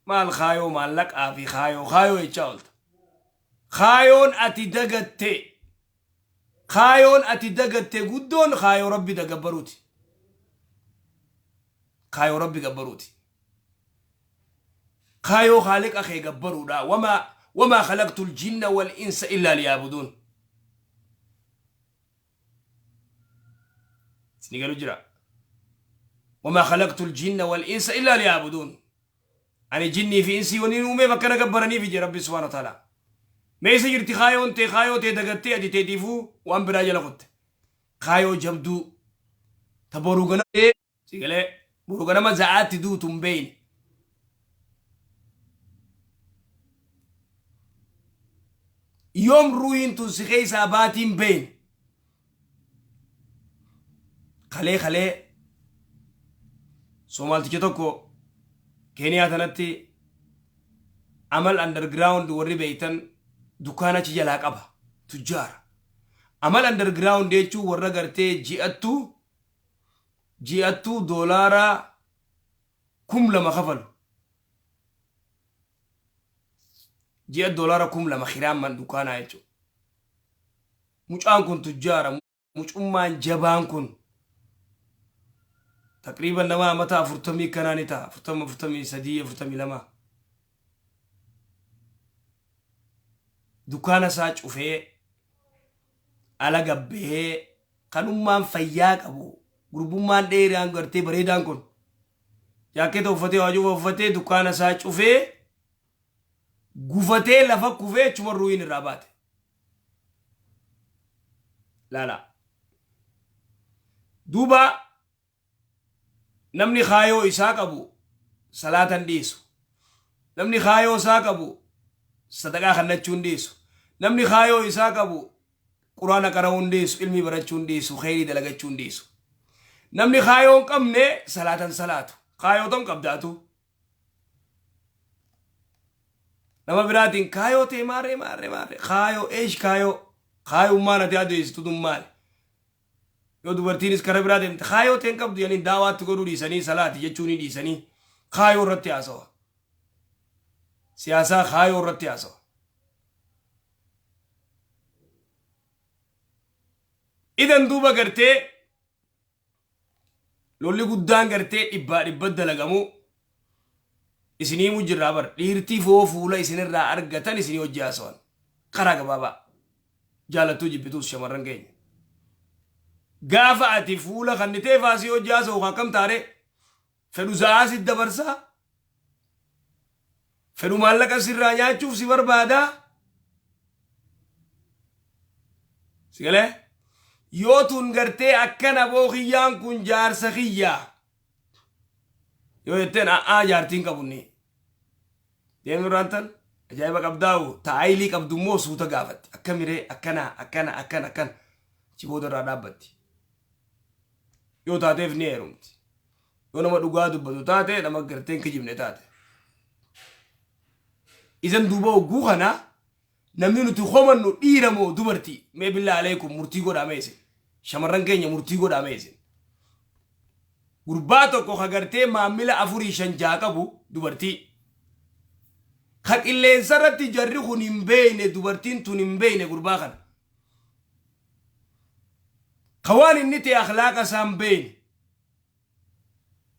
Maal kaayoo maallaqaa fi kaayoo kaayoo jechaa oolta. Kaayoon ati dagatte kaayoon ati dagatte guddoon kaayoo rabbi gabbaruuti. Kaayoo rabbi gabbaruuti. Kaayoo Khaaliqa kee gabbaruudha. Wamaa wamaa khalaqtul jinna wal insa illaa liyaabuduun. Isinii galu jira. Wamaa khalaqtul jinna wal insa illaa liyaabuduun. Ani jinnii fi insii waniin uumeef akka na gabbaraniif je Rabbi subhaanahu wa ta'ala. Mee isa jirti kaayoon tee kaayoo tee dagattee ati teetiifuu waan biraa jala kutte. Kaayoo jabduu ta boruu ganama si galee boru ganama za'aatti duutu hin beeyne. Yoom ruuhiin tun si keessaa baatii hin beeyne. Kalee kalee Soomaalticha tokko Keeniyaa tanatti Amal underground warri beeytan dukkaana achi jalaa qaba tujjaara. Amal underground jechuun warra gartee ji'attu ji'attuu doolaara 2000 kafalu. Ji'a doolaara 2000 kiraan man dukkaanaa jechuudha. Mucaan kun tujjaara mucummaan jabaan kun taqriiban nama amata afurtamii kanaa ni ta'a 40 43 42 dukkaana isaa cufee ala gabbahee kanummaan fayyaa qabu gurbummaan dheeraan gartee bareedaan kun jaakkeeta uffatee waa cufa uffatee dukkaana isaa cufee gufatee lafa kufee achuma ruuhiin irraa baate. Laala. Duuba namni kaayoo isaa qabu salaatan dhiisu. Namni kaayoo isaa qabu sadaqaa kannachuu hin dhiisu. Namni kaayoo isaa qabu quraana qara'uu hin dhiisu, ilmii barachuu hin dhiisu, kheyrii dalagachuu hin dhiisu. Namni kaayoo hin qabne salaatan salaatu. Kaayoo tam qabdaatu. Nama biraatiin kaayoo tee maarree maarree maarree kaayoo eesh kaayoo kaayummaan ati adeessitu tun maali? Yoo dubartiinis kara biraa deemte kaayoo tee hin qabdu jedhanii daawaatti godhuu dhiisanii salaati jechuu ni dhiisanii kaayoo irratti haasawa. Siyaasaa kaayoo irratti haasawa. Idan duuba gartee lolli guddaan gartee dhibbaa dhibba dalagamu isinii himu jirraa bar dhiirtii foo fuula isinirraa argatan isinii hojii haasawan karaa gabaabaa jaalattuu jibbituus shamarran keenya gaafa ati fuula kannitee faasii hojii haasa'u akkam taare fedhu za'aa si dabarsaa fedhu maallaqa sirraa nyaachuuf si barbaadaa si galee yoo tun gartee akkana boo kiyyaan kun jaarsa kiyyaa yoo jetteen a'aa jaartiin qabunni deemnu raantan ajaa'iba qabdaa'u taa'ilii qabdu immoo suuta gaafatti akkamiree akkana akkana akkana akkana achi booda irraa dhaabbatti yoo taateef ni heerumti yoo nama dhugaa dubbatu taate nama gartee hin kijibne taate isan duuba hogguu kana namni nuti homannu dhiira moo dubartii mee billaa aleekum murtii godhaa mee isin shamarran keenya murtii godhaa mee isin gurbaa tokko ka gartee maammila afurii shan jaha qabu dubartii ka qilleensa irratti jarri kun hin beeyne dubartiin tun hin beeyne gurbaa kana ka waan inni ta'e akhlaaqa isaa hin beeyne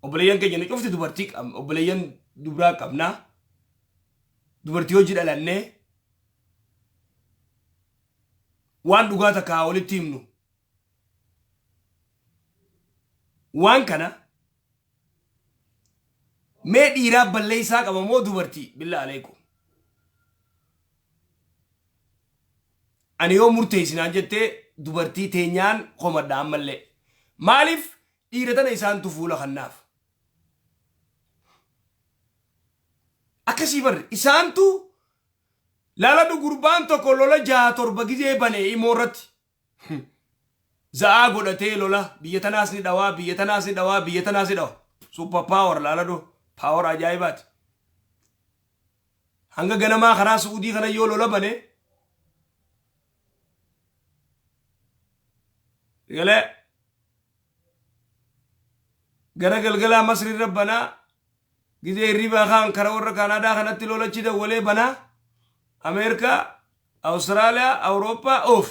Obboleeyyan keenya nu cufti dubartii qabna obboleeyyan dubraa qabna dubartii hojii dhalannee waan dhugaa takka haa walitti himnu waan kana mee dhiiraa balleessaa qaba moo dubartii billaa aleekum Ani yoo murteessi naan jettee dubartii teenyaan komadha ammallee. Maaliif dhiira tana isaantu fuula kannaaf. Akkasii barri isaantu laaladhu gurbaan tokko lola jaha torba gizee bane imoo irratti. Za'aa godhatee lola biyya tanaas ni dhawaa biyya tanaas ni dhawaa biyya tanaas ni dhawa. Super power laaladhu power ajaa'ibaati. Hanga ganamaa karaa Su'uudii kana yoo lola bane galee gara galgalaa Masri irra banaa gizee hirribaa kaan kara warra Kaanaadaa kanatti lolachi dawwalee banaa Ameerikaa Awustiraaliyaa Awurooppaa oof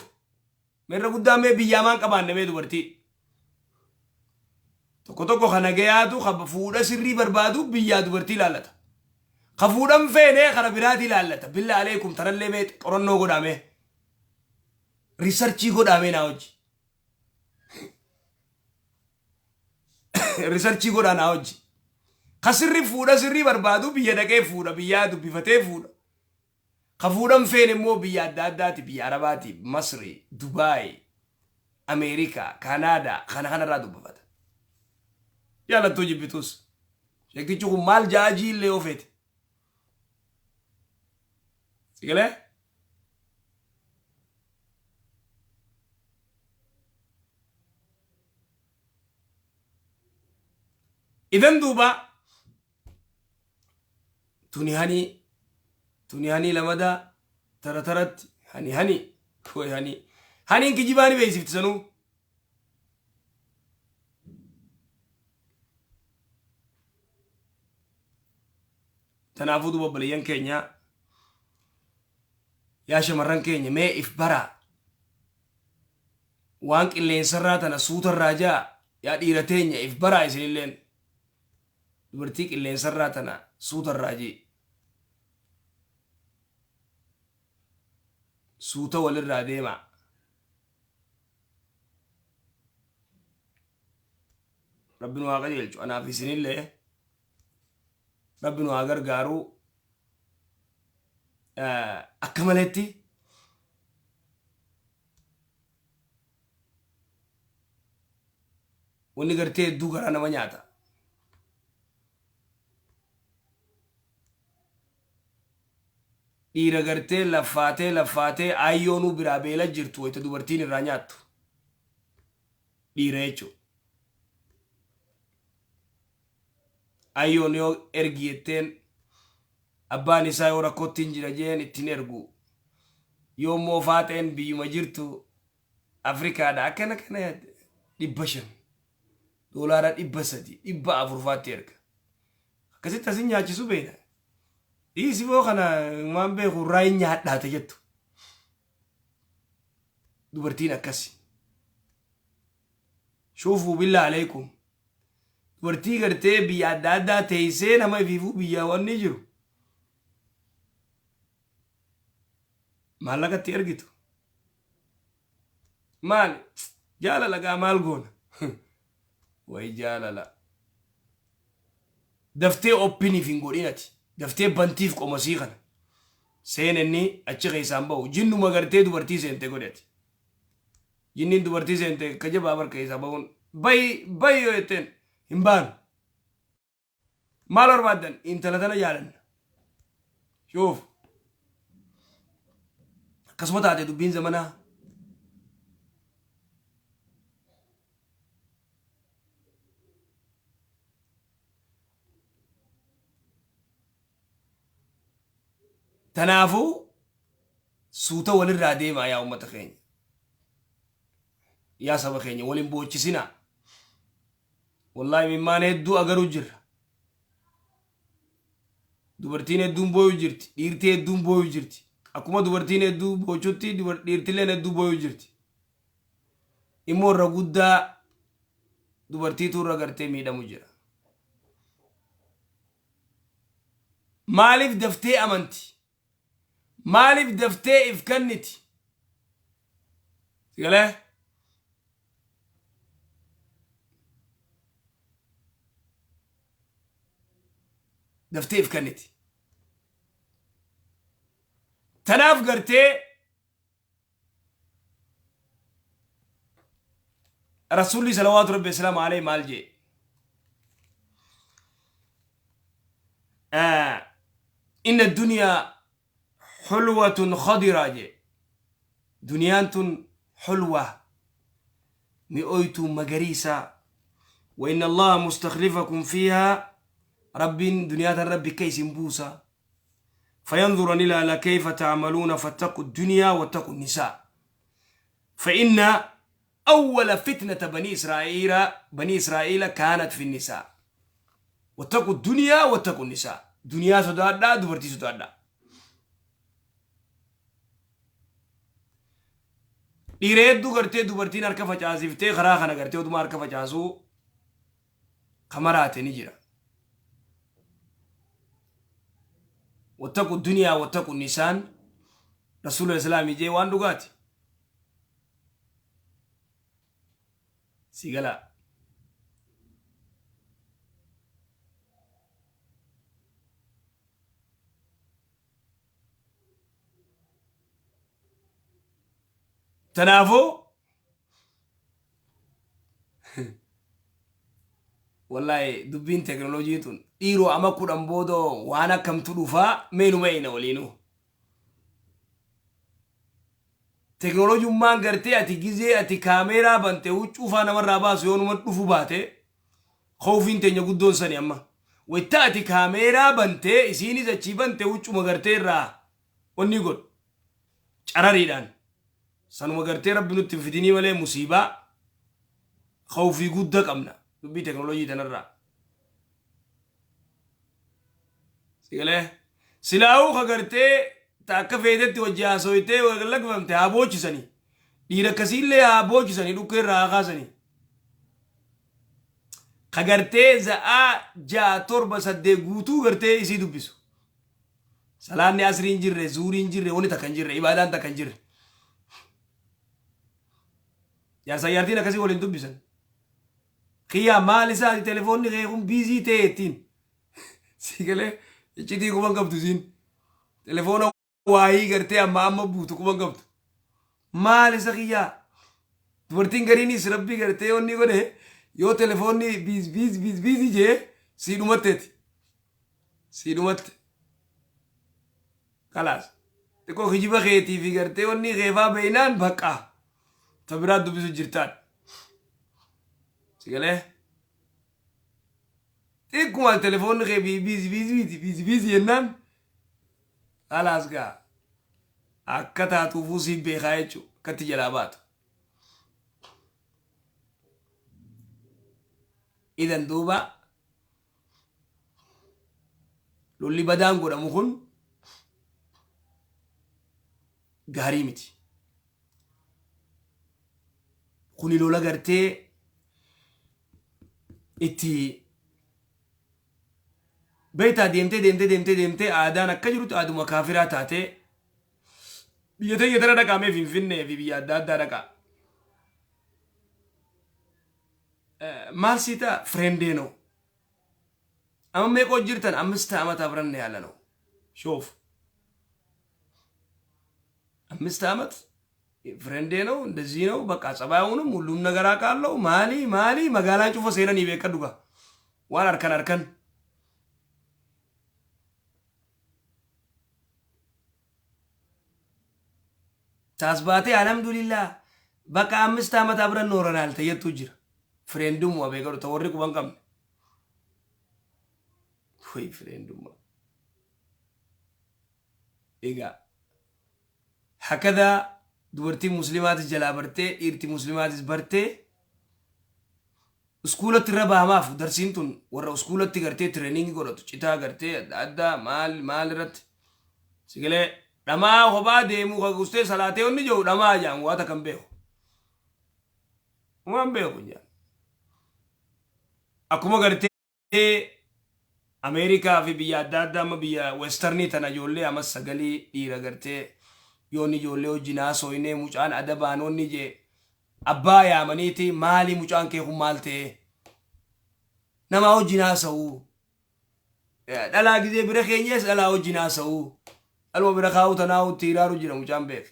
Meerra guddaa mee biyyaa maan qabaanne mee dubartii. Tokko tokko ka nagayaatu ka fuudha sirrii barbaadu biyyaa dubartii ilaalata. Ka fuudhan feene kana biraati ilaallata. Billaa aleekum tanallee mee qorannoo godhaame. Research godhaame naa hojii. Research godhaa naa hojii. Ka sirri fuudha sirrii barbaadu biyya dhaqee fuudha biyyaa dubbifatee fuudha. Ka fuudhan feene immoo biyya adda addaati biyya Arabaati, Masri, Dubaay, Ameerikaa, Kaanaadaa kana kanarraa dubbifata. Jaalattuu jibbitus. Sheektichi kun maal ja'a jiillee yoo feete. Sigalee? Idan duuba tuni hani tuni hani lamadaa tara taratti hani hani way hani haniin kijibaa ni beeksifti sanuu. Tanaafuu duuba obboleeyyan keenya yaa shamarran keenya mee if baraa waan qilleensarraa tana suutarraa jaa yaa dhiira teenya if baraa isinilleen dubartii qilleensarraa tana suutarraa jee suuta walirraa deemaa. Rabbi nu haa qajeelchu anaaf isinillee Rabbi nu haa gargaaru akka maletti wanni gartee hedduu garaa nama nyaata. Dhiira gartee laffaatee laffaatee aayyoonuu biraa beela jirtu wayita dubartiin irraa nyaattu. Dhiira jechuudha. Ayyoon yoo ergi jetteen abbaan isaa yoo rakkootti hin jira jeen ittiin ergu. Yoo immoo faaxeen biyyuma jirtu Afrikaadha akkana kana 500 doolaara 300 400 faatti erga. Akkasitti asin nyaachisu beena. Dhiisi boo kana waan beeku irraa hin nyaadhaate jettu. Dubartiin akkasi. Shuufuu billaa aleekum. Dubartii gartee biyya adda addaa teessee nama ifiifuu biyya wanni jiru. Maallaqa itti ergitu. Maali? Jaalala gaa maal goona? Way jaalala. Daftee oppiniif hin godhin ati. Daftee bantiif qomasii kana. Seenenni achi keessaan bahu. Jinnuma gartee dubartii seente godhe ati. Jinniin dubartii seente ka jabaa bar keessaa bahuun. Bayi bayi yoo jetteen hin baanu. Maal barbaaddan intala tana jaalanna. Shuuf. Akkasuma taate dubbiin zamanaa. Tanaafuu suuta walirraa deemaa yaa uummata keenya. Yaa saba keenya wal hin boochisinaa. Wallaahi mimmaan hedduu agaruu jirra. Dubartiin hedduun booyuu jirti. Dhiirti hedduun booyuu jirti. Akkuma dubartiin hedduu boochutti dhiirtilleen hedduu booyuu jirti. Immoo irra guddaa dubartiitu irra gartee miidhamu jira. Maaliif daftee amanti? Maaliif daftee if kenniti? Sigalee? Daftee if kenniti. Tanaaf gartee Rasuulli salawaatu rabbi islaam alayhi maal jee? Inna duniyaa xulwatun khadiraa jee. Duniyaan tun xulwa mi'ooytuu magariisaa. Wa inna allaha mustakhlifakum fiihaa rabbiin duniyaa tan rabbi akka isin buusa. Fayanzura ni ilaala kayfa ta'maluuna fattaqu duniyaa wattaqu nisaa. فإن أول فتنة بني إسرائيل بني إسرائيل كانت في النساء واتقوا الدنيا واتقوا النساء دنيا sodaadhaa dubartii sodaadhaa dhiira hedduu gartee dubartiin harka facaasiftee karaa kana gartee oduma harka facaasuu ka maraate ni jira. Wattaqu duniyaa wattaqu nisaan rasuula islaamii jee waan dhugaati. Si galaa. Tanaafuu wallaahi dubbiin teknooloojii tun dhiiroo ama 10 booda waan akkamtu dhufaa meenuma eeyna waliinuu. Teknooloojummaan gartee ati gizee ati kaameeraa bante huccuu faa namarraa baasu yoo numa dhufu baate khawfiin teenya guddoon sani amma. Wayta ati kaameeraa bantee isiinis achii bante huccuma gartee irraa wanni godhu carariidhaan sanuma gartee rabbi nutti hin fidinii malee musiibaa khawfii gudda qabna dubbii teknooloojii tanarraa. Sigalee silaahuu ka gartee ta akka feetetti wajji haasoytee lagfamte haa boochisanii. Dhiira akkasiillee haa boochisanii dhukkee irraa haa kaasanii. Ka gartee za'aa 6 7 8 guutuu gartee isii dubbisu. Salaanni asrii hin jirre, zuurii hin jirre, wani takka hin jirre, ibaadaan takka hin jirre. Jaarsa jaartiin akkasii waliin dubbisan. Kiyyaa maal isaati telefoonni kee kun biizii ta'e ittiin. Si galee iccitii quban qabdu isiin. Telefoona waayii gartee amma amma buutu quban qabdu. Maal isa kiyyaa? Dubartiin gariinis rabbii gartee onni godhe yoo telefoonni biiz biiz biiz biizii jee sii dhumatteeti. Sii dhumatte. Kalaas. Xiqqoo kijiba keetii fi gartee onni keefaa beeynaan baqqaa. Ta biraa dubbisu jirtaan. Si galee? Xiqquma telefoonni kee biizi biizi miti biizi biizi jennaan kalaas gaa akka taatuufuu siin beekaa jechuudha akkatti jalaa baatu. Idan duuba lolli badaan godhamu kun gaarii miti. Kuni lola gartee itti beektaa deemtee deemtee deemtee deemtee aadaan akka jirutti aaduma kaafiraa taatee biyya teenya tana dhaqaa mee Finfinnee fi biyya adda addaa dhaqaa. Maal sii ta'a friendee noo. Amma meeqoo jirtan አምስት ዓመት አብረን ነው ያለ ነው ሾፍ 5 ዓመት friend ኤ ነው እንደዚህ ነው በቃ ጸባዩንም ሁሉም ነገር አውቃለሁ። ማሊ ማሊ magaalaa cufa seenanii beekadhu gaa waan harkan harkan taas baatee alhamdulillah በቃ 5 ዓመት አብረን ኖረናል ተየቱ jira friend ummaa beekadhu ta warri quban qabne way friend ummaa egaa hakadaa dubartiin muslimaatis jalaa bartee dhiirti muslimaatis bartee uskuulatti irra bahamaaf darsiin tun warra uskuulatti gartee training godhatu citaa gartee adda addaa maal maal irratti sigalee dhamaa kophaa deemuu ka gustee salaatee onni jiru dhamaa jaan waa takka hin beeku waan beeku jaan akkuma gartee Ameerikaa fi biyya adda addaa amma biyya westernii tana ijoollee amma sagalii dhiira gartee yoonni ijoollee wajjin haasooynee mucaan adabaan onni jee abbaa yaamaniiti maali mucaan kee kun maal ta'e namaa wajjin haasa'uu dhalaa gizee bira keenyees dhalaa wajjin haasa'uu dhaluma bira kaa'uu tanaa itti hiraaru jira mucaan beek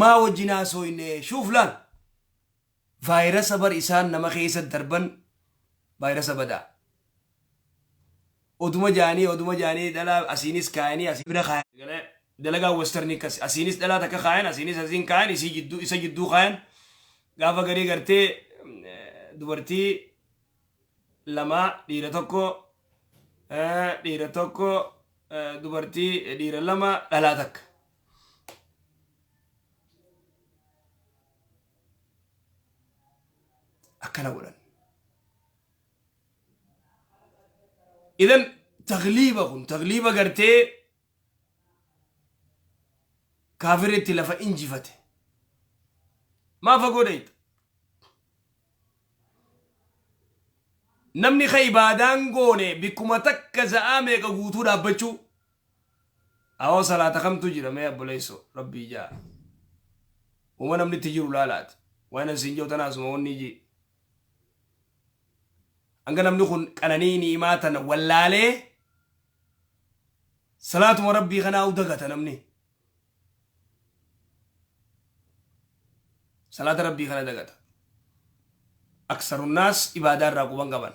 maa wajjin haasooyne shuuf laal Vaayirasa bar isaan nama keessa darban vaayirasa badaa. Oduma jaanii oduma jaanii dhalaa asiinis kaayanii asii bira kaayan. Dalagaa westernii akkas asiinis dhalaa takka kaayan asiinis asiin kaayan isii jidduu isa jidduu kaayan gaafa garii gartee dubartii lama dhiira tokko dhiira tokko dubartii dhiira lama dhalaa takka. Akkana godhan. Idan tagliiba kun tagliiba gartee kaafirritti lafa injifate. Maa fagoo dhayxa? Namni ka ibaadaan goone bikkuma takka za'aa meeqa guutuu dhaabbachuu. Awoo salaata kamtu jira mee obboleesso rabbii jaa. Uma namni itti jiru laalaati. Waan an siin jiru tanaasuma wanni ji. Hanga namni kun qananii ni'imaa tana wallaalee salaatuma rabbii kanaa dagata namni. Salaata rabbii kana dagata. Aksarunnaas ibaadaa irraa quban qaban.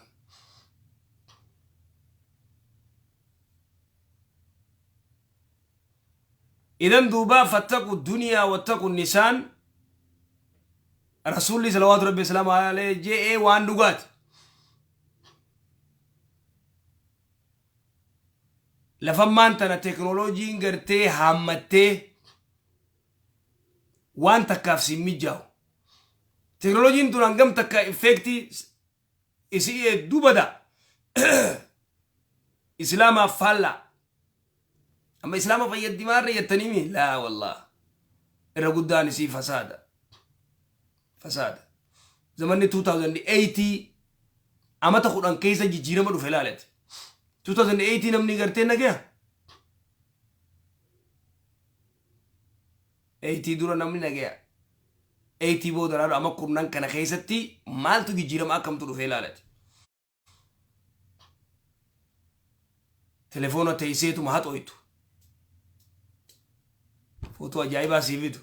Idan duuba fattaqu duniyaa wattaqu nisaan rasuulli salawaatu rabbi salaamu alayhi je'ee waan dhugaati. Lafammaan tana teknooloojiin gartee haammattee waan takkaaf siin mijjaawu. Teknooloojiin tun hangam takka effeektii isii hedduu bada. Islaamaaf faallaa. Amma islaama fayyaddi maarra jettaniimi? Laa wallah. Irra guddaan isii fasaada. Fasaada. Zamanni 2008 amata 10 keessa jijjiirama dhufe laalati. 2008 namni gartee nagaya. 80 dura namni nagaya. 80 booda laalu amma kurnan kana keessatti maaltu jijjiirama akkamtu dhufe laalati. Telefoona teesseetuma haxooytu. Footoo ajaa'ibaa sii fidu.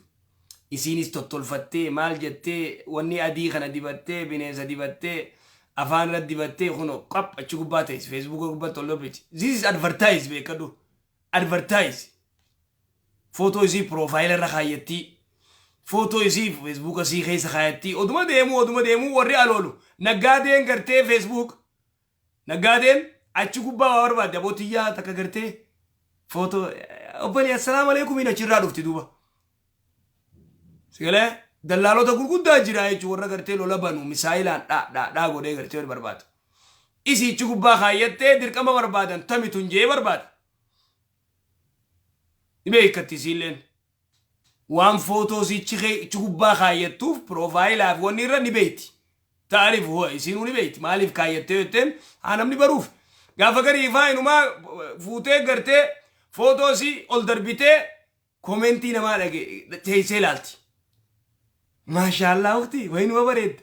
Isiinis tottolfattee maal jettee wanni adii kana dibattee bineensa dibattee afaan irra dibattee kunoo qap achi gubbaa teessi feesbuuka gubbaatti ol darbiti. This is advertise beekadhu. Advertise. Footoo isii piroofaayila irra kaayyattii. Footoo isii feesbuuka isii keessa kaayattii. Oduma deemuu oduma deemuu warri aloolu. Naggaadeen gartee feesbuuk. Naggaadeen achi gubbaa waa barbaadde abootiyyaa takka gartee footoo obbolee assalaamu alaikum achirraa dhufti duuba. Sigalee dallaalota gurguddaa jira jechuun warra gartee lola banu misaayilaan dhaa dhaa dhaa godhee gartee barbaadu. Isii achi gubbaa kaayyattee dirqama barbaadan tamitun jee barbaada. Ni beekkatti isiilleen. Waan footoo isichi achi gubbaa kaayyattuuf piroofaayilaa fi wanni irra ni beekti. Taariif huwa isiinuu ni beekti. Maaliif kaayyattee jetteen haa namni baruuf. Gaafa garii ifaa inumaa fuutee gartee footoo isii ol darbitee komentii namaa dhage teessee ilaalti. Maashaallaa ukti wayinuma bareedde.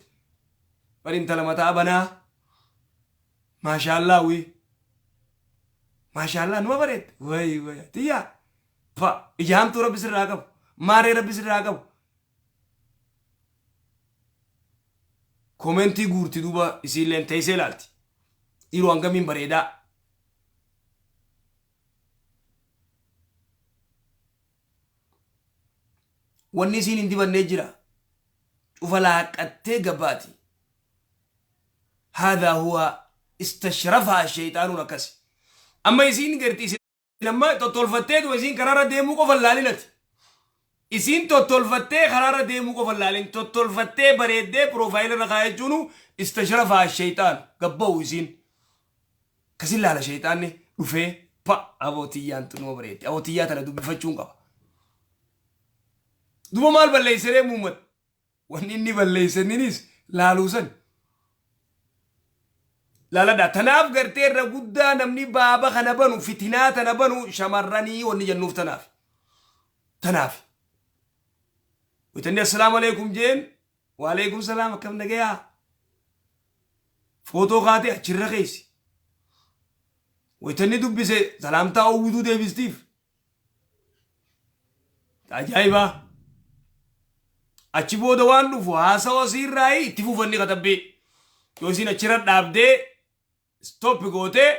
Bari intala mataa banaa. Maashaallaa wii. Maashaallaa numa bareedde. Wayi wayi tiyyaa. Pa ija hamtuu rabbi sirraa qabu. Maaree rabbi sirraa qabu. Komentii guurti duuba isiilleen teessee ilaalti. Dhiiroo hangamiin bareedaa. Wanni isiin hin dibannee jira. Cufa laaqqattee gabbaati. Haadhaa huwa istashrafaha sheexaanuun akkasi. Amma isiin garti isin amma tottolfatteetuma isiin karaarra deemuu qofa hin laalinati. Isiin tottolfattee karaarra deemuu qofa hin laalin. Tottolfattee bareeddee piroofaayila irra kaayachuunu istashrafaha sheexaan gabba'u isiin. Akkasin laala sheexaanni dhufee pa aboo tiyyaan tunuma bareeddi. Aboo tiyyaa tana dubbifachuun qaba. Duba maal balleesseree muummat? Wanni inni balleessanninis laaluu san. Laaladha. Tanaaf gartee irra guddaa namni baaba kana banu fitinaa tana banu shamarranii wanni jennuuf tanaaf. Tanaaf. Witanni assalaamu alaikum jeen waalaikum salaam akkam nagayaa. Footoo kaatee achirra keessa. Witanni dubbise salaamtaa oowwituu deebistiif. Ajaa'ibaa! Achi booda waan dhufu haasawa siirraayi itti fufanni katabbii. Yoo isiin achirra dhaabdee stop gootee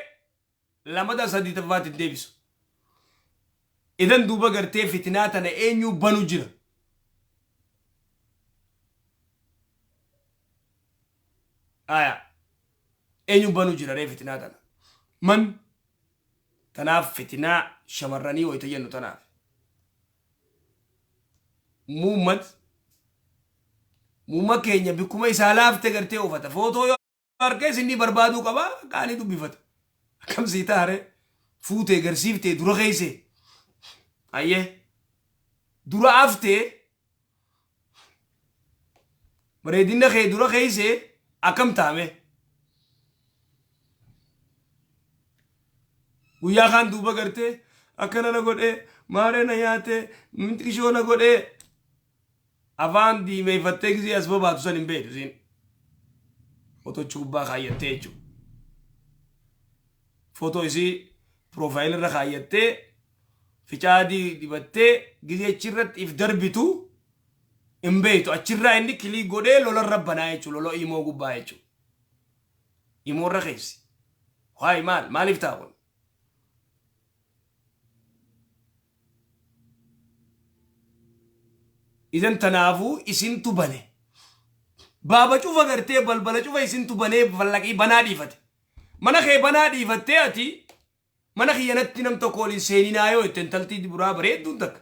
lamada sadii taffaatti hin deebisu. Idan duuba gartee fitinaa tana eenyuu banu jira. Aya. Eenyu banu jira ree fitinaa tana. Man Tanaaf fitinaa shamarranii wayita jennu tanaaf. Muummad muumma keenya bikkuma isaa laafte gartee uffata. Footoo yoo argees inni barbaaduu qaba qaanii dubbifata. Akkam sii taare fuutee garsiiftee dura keesse. Ayyee dura aftee bareedina kee dura keesse akkam taame. Guyyaa kaan duuba gartee akkana na godhee, maaree na nyaatee, minxishoo na godhee, afaan diimeeffattee gisee as babaatu san hin beektu isiin. Fotochi gubbaa kaayyattee jechuudha. Footoo isii profile irra kaayyattee, ficaa adii dibattee gisee achirratti if darbitu hin beektu. Achirraa inni click godhee lolarra banaa jechuudha. Lola imoo gubbaa jechuudha. Imoorra keessi. Waay, maal maaliif ta'a kun? Idan tanaafuu isintu bane. Baaba cufa gartee balbala cufa isintu banee fallaqii banaa dhiifate. Mana kee banaa dhiifattee, ati mana kiyyanatti nam tokko waliin seeninaa yoo jette, intaltii buraa bareedduun takka.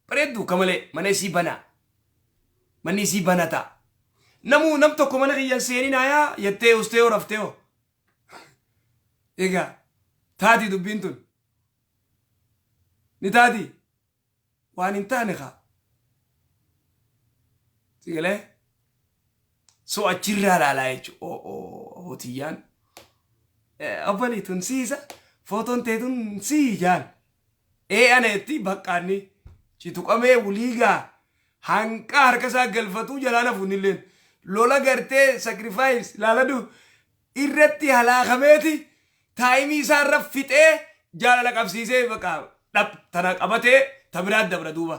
Bareedduu akka malee mana isii banaa. Manni isii banataa. Namuu nam tokko mana kiyyan seeninaa yaa jettee ustee yoo raftee hoo. Egaa taati dubbiin tun. Ni taati. Waan hin taane kaa. Sigalee? So achirraa laalaa jechuudha. Hootiyyaan. Obbolii tun siisa. Footoon tee tun sii jaan. Ee, ana jetti. Baqqaanni. Cituqamee wuliigaa. Hanqa harka isaa galfatuu jalaan hafuun illeen. Lola gartee sacrifice laaladu irratti halaakameeti, time isaa irra fixee, jaalala qabsiisee, baqa dhab tana qabatee ta biraa dabra duuba.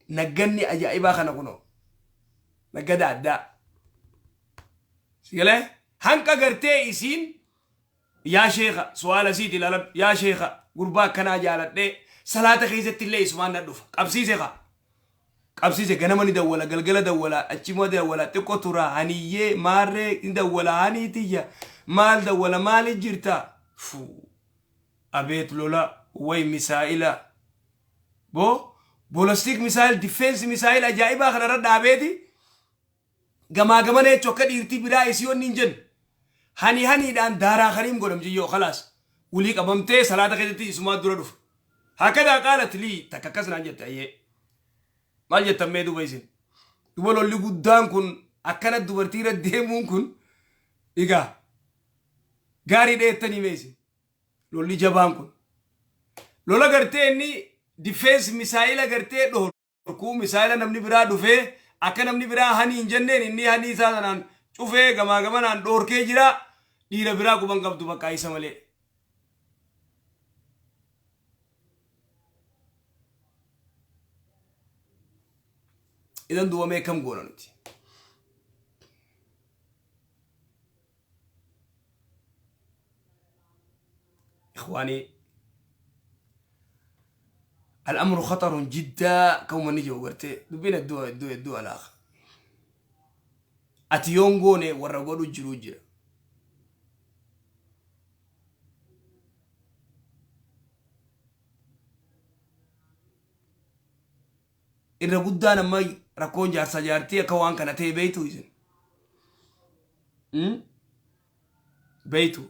Nagganni ajaa'ibaa kana kunoo. Naggada addaa. Sigalee hanqa gartee isiin, yaa sheeka, su'aala isiiti ilaaladhu, yaa sheeka, gurbaa akkanaa jaaladhee, salaata keessatti illee isumaan na dhufa. Qabsiise kaa. Qabsiise, ganama ni dawwala, galgala dawwala, achuma dawwala, xiqqoo tura, haniyyee maarree ni dawwala, hanii tiyya maal dawwala, maali jirta? Fuu. Abeet lola way misaa'ila. Boo ballistic missile, defense missile ajaa'ibaa kanarra dhaabeeti gamaa gamana jechuun akka dhiirtii biraa isii wanni hin jenne. Hani haniidhaan daaraa kariim godham jiyyoo khalaas. Wulii qabamtee salaata keessatti isumaa dura dhufa. Hakadaa qaalat lii, takka akkas naan jette ayyee. Maal jettan mee duuba isin? Duuba lolli guddaan kun akkana dubartii irra deemuun kun egaa gaarii dheettanii mee isin? Lolli jabaan kun. Lola gartee inni defense misaa'ila gartee dhorkuu, misaa'ila namni biraa dhufee akka namni biraa hani hin jenneen, inni hani isaa sanaan cufee gamaa gamanaan dhorkee jira. Dhiira biraa quban qabdu, bakka isa malee. Idan duuba mee kam goona nuti? إخواني، الأمر خطر جدا. كوما نجي وقرتي دبين الدوا الدوا الدوا الآخر. Ati yoon goone warra godhu jiru jira. Irra guddaan amma rakkoon jaarsa jaartii akka waan kana ta'e beeytu isin. Beeytu.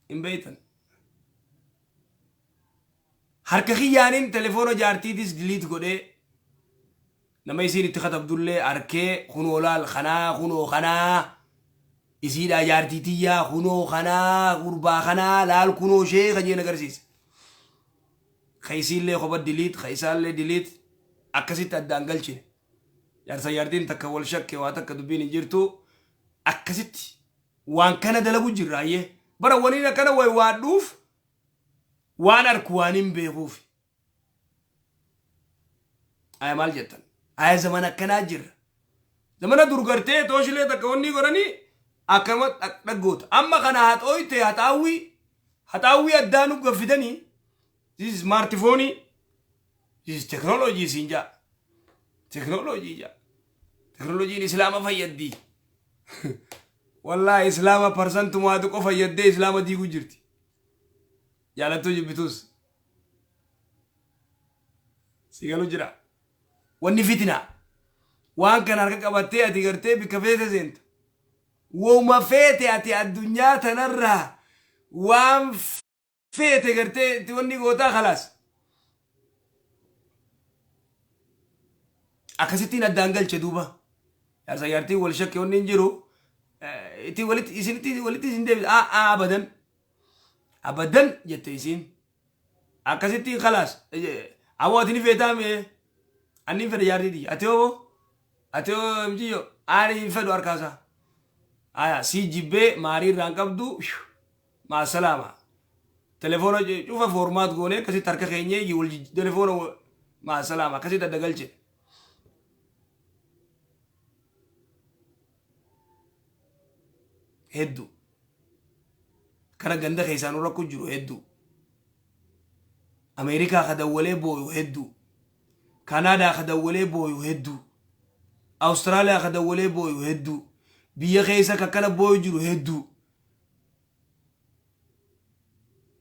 Hin beeytan. Harka kiyyaaniin telefoona jaartiitis delete godhee, nama isiin itti katabdullee arkee, kunoo laal kanaa, kunoo kanaa isiidhaa, jaartii tiyyaa, kunoo kanaa, gurbaa kanaa laal, kunoo ishee kan jeen agarsiise. Ka isiillee kopha delete, ka isaallee delete, akkasitti addaan galchine. Jaarsa jaartiin takka wal shakke waa takka dubbiin hin jirtu, akkasitti waan kana dalagu jirra ayyee. Bara waniin akkana way waadhuuf waan arku waan hin beekuuf. Aya, maal jettan? Aya, zamana akkanaa jirra. Zamana dur gartee tooshilee takka wanni godhanii akkama dhaggoota. Amma kana haxooyte, haxaawwii haxaawwii addaa nu gaffidanii. This is smartphone. This is technology siin jaa. Technology jaa. Teknooloojiin islaama fayyaddi. Wallaahi, islaama parsantumaatu qofa fayyadee islaama diiguu jirti. Jaalattuu jibbitus. Si galu jira. Wanni fitina. Waan kana harka qabattee ati gartee bikka feete seenta. Wooma feete ati addunyaa tanarraa waan feete gartee itti wanni gootaa, khalaas. Akkasittiin addaan galche duuba. Jaarsa jaartiin wal shakke wanni hin jiru. Itti walitti isinitti walitti isin deebisa. Aa abadan. Abadan jette isiin. Akkasittiin khalaas. Awwa ati ni feetaa mee? Ani hin fedha jaartii tiyya. Ati hoo? Ati hoo mjiyyo? Ani hin fedhu harkaasaa. Aya sii jibbee maarii irraan qabdu maasalaama. Telefoona cufa format goonee akkasitti harka keenyee wal telefoona maasalaama akkasitti adda galche. Hedduu. Kana ganda keessaa nu rakku jiru hedduu. Ameerikaa ka dawwalee booyu hedduu. Kanaadaa ka dawwalee booyu hedduu. Awustiraaliyaa ka dawwalee booyu hedduu. Biyya keessa ka akkana booyu jiru hedduu.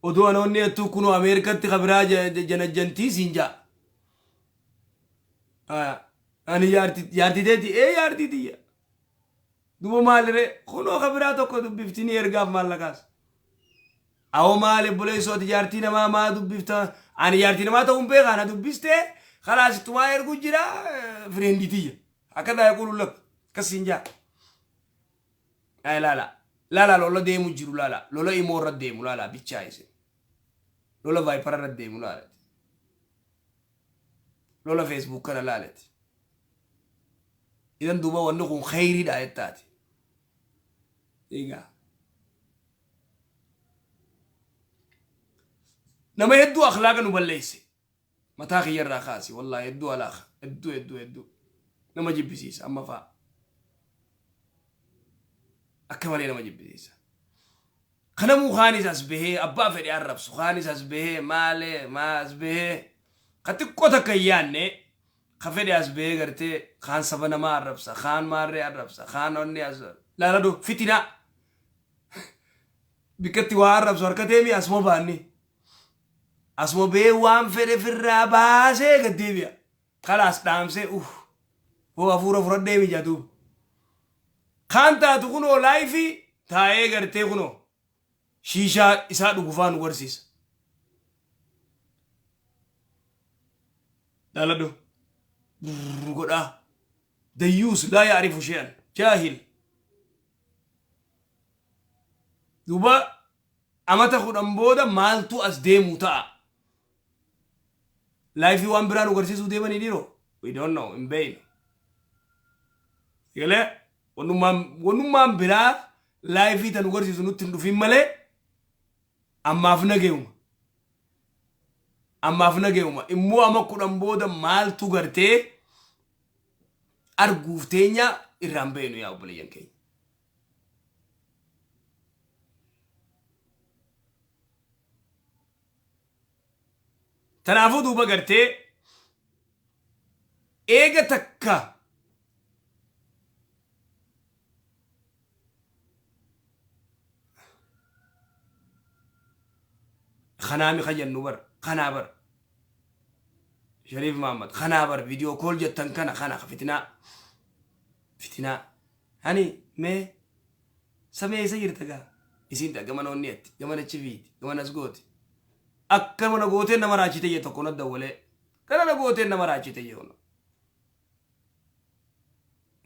Oduu anoonni jettuu kunoo Ameerikatti ka biraa janajjantii siin ja'a. Ani jaartii teeti ee jaartii tiyya. Duba maaliree kunoo ka biraa tokko dubbifti ni ergaaf maallaqaas. Awoo maali obboleessoo ati jaartii namaa maa dubbifta? Ani jaartii namaa ta'uun beekaa na dubbistee kalaas ittumaa ergu jira friendii tiyya. Akka daa yaqulu lak akkas siin jaa. Ay laala laala lola deemu jiru laala lola imoo irra deemu laala bichaa isin. Lola Viber irra deemu laala. Lola Facebook kana laalati. Idan duuba wanni kun kheyriidha jettaati. Egaa. Nama hedduu akhlaaqa nu balleesse. Mataa kiyya irraa kaasi wallahi hedduu alaaka hedduu hedduu hedduu nama jibbisiisa amma fa'a. Akka malee nama jibbisiisa. Kanamuu kaanis as bahee abbaa fedhe arrabsu kaanis as bahee maalee maa as bahee ka xiqqoo takka hin yaanne ka fedhe as bahee gartee kaan saba namaa arrabsa kaan maarree arrabsa kaan onni as laaladhu fitinaa bikkatti waa arrabsu harkateemi asuma baanni asuma bahee waan fedhe firraa baasee gad deebi'a kalaas dhaamsee uff hoo hafuura fudhadhee mija duuba kaan taatu kunoo live taa'ee gartee kunoo shiishaa isaa dhugufaa nu garsiisa. Laaladhu godhaa dayyuus laa yaarifu she'an jaahil duuba amata 10 booda maaltu as deemu ta'a. Live waan biraa nu garsiisuu deemanii dhiiroo? We don't know, hin beeynu. Galee wannummaan biraa live tan nu garsiisu nutti hin dhufin malee ammaaf nageeyuma. Ammaaf nageeyuma. Immoo ama 10 booda maaltu gartee arguuf teenya irraan beeynu yaa obboleeyyan keenya. Tanaafuu duuba gartee eega takka kanaami ka jennu bar kanaa bar Shariif Mahammad kanaa bar video call jettan kana kana fitinaa fitinaa hani mee samee eessa jirta gaa isiin dha gamana onni etti gamana achi fiiti gamana as gooti akka mana gootee nama raachite jee tokko na dawwalee kana na gootee nama raachite jee ono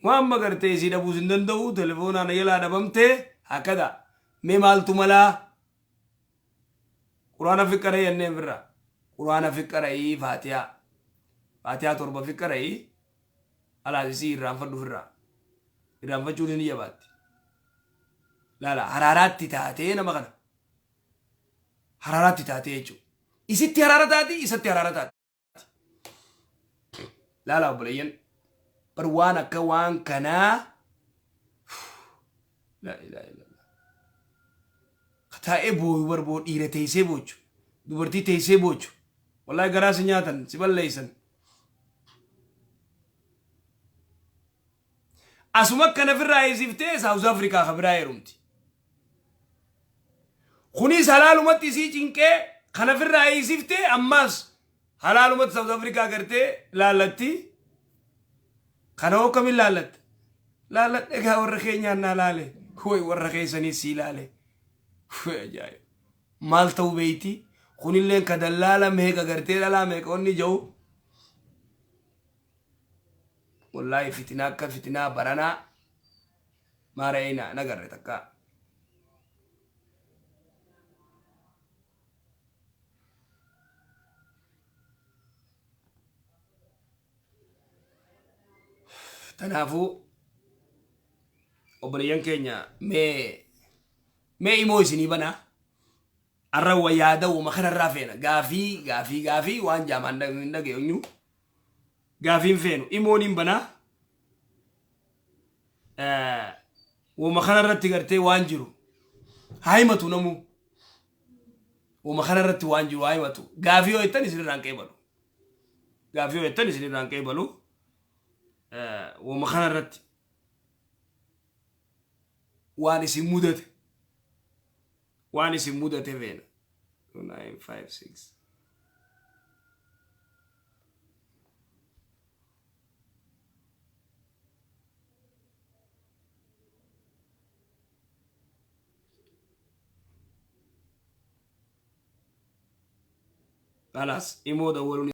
waan magartee isii dhabuus hin danda'u telefoonaan yalaa dhabamtee hakada mee maaltu malaa quraana fiqqaree jenneen firra quraana fiqqara'ii faatiyaa faatiyaa 7 fiqqara'ii alaas isii irraanfadhu firraa irraanfachuun ni jabaatti laala haraaraatti taatee nama kana haraaraatti taatee jechuudha isitti haraara taati isatti haraara taati laala obboleeyyan bar waan akka waan kanaa laa ilaaha illallah taa'ee booyu bar boo dhiira teessee boochu dubartii teessee boochu wallahi garaa si nyaatan si balleessan Asuma kana firraa hiisiftee South Africa ka biraa heerumti. Kunis halaalumatti isii cinqee kana firraa hiisiftee ammaas halaalumatti South Africa gartee laallatti. Kana hoo akkamiin laallatte? Laalladhe egaa warra keenyaan naa laale. Woy warra keessanii sii laale. Woy ajaa'iba. Maal ta'uu beeyti? Kunilleen ka dallaala meeqa gartee dhalaa meeqa onni ja'u. Wallaahi fitinaa akka fitinaa baranaa maara eeyna nagarre takkaa. Tanaafuu obboleeyyan keenya, mee imoo isinii banaa. Arra wa yaada wama kanarraa feena. Gaafii, gaafii, gaafii waan jaamaan hin dhageenyu. Gaafiin feenu imoon hin banaa. Wama kanarratti gartee waan jiru haa himatu namuu. Wama kanarratti waan jiru haa himatu. Gaafii yoo jettan isinirraan qeebalu. Gaafii yoo jettan isinirraan qeebalu. Wama kanarratti waan isin mudate, waan isin mudate feena. 2 9 5 6. Khalaas, imoo dawwaluun.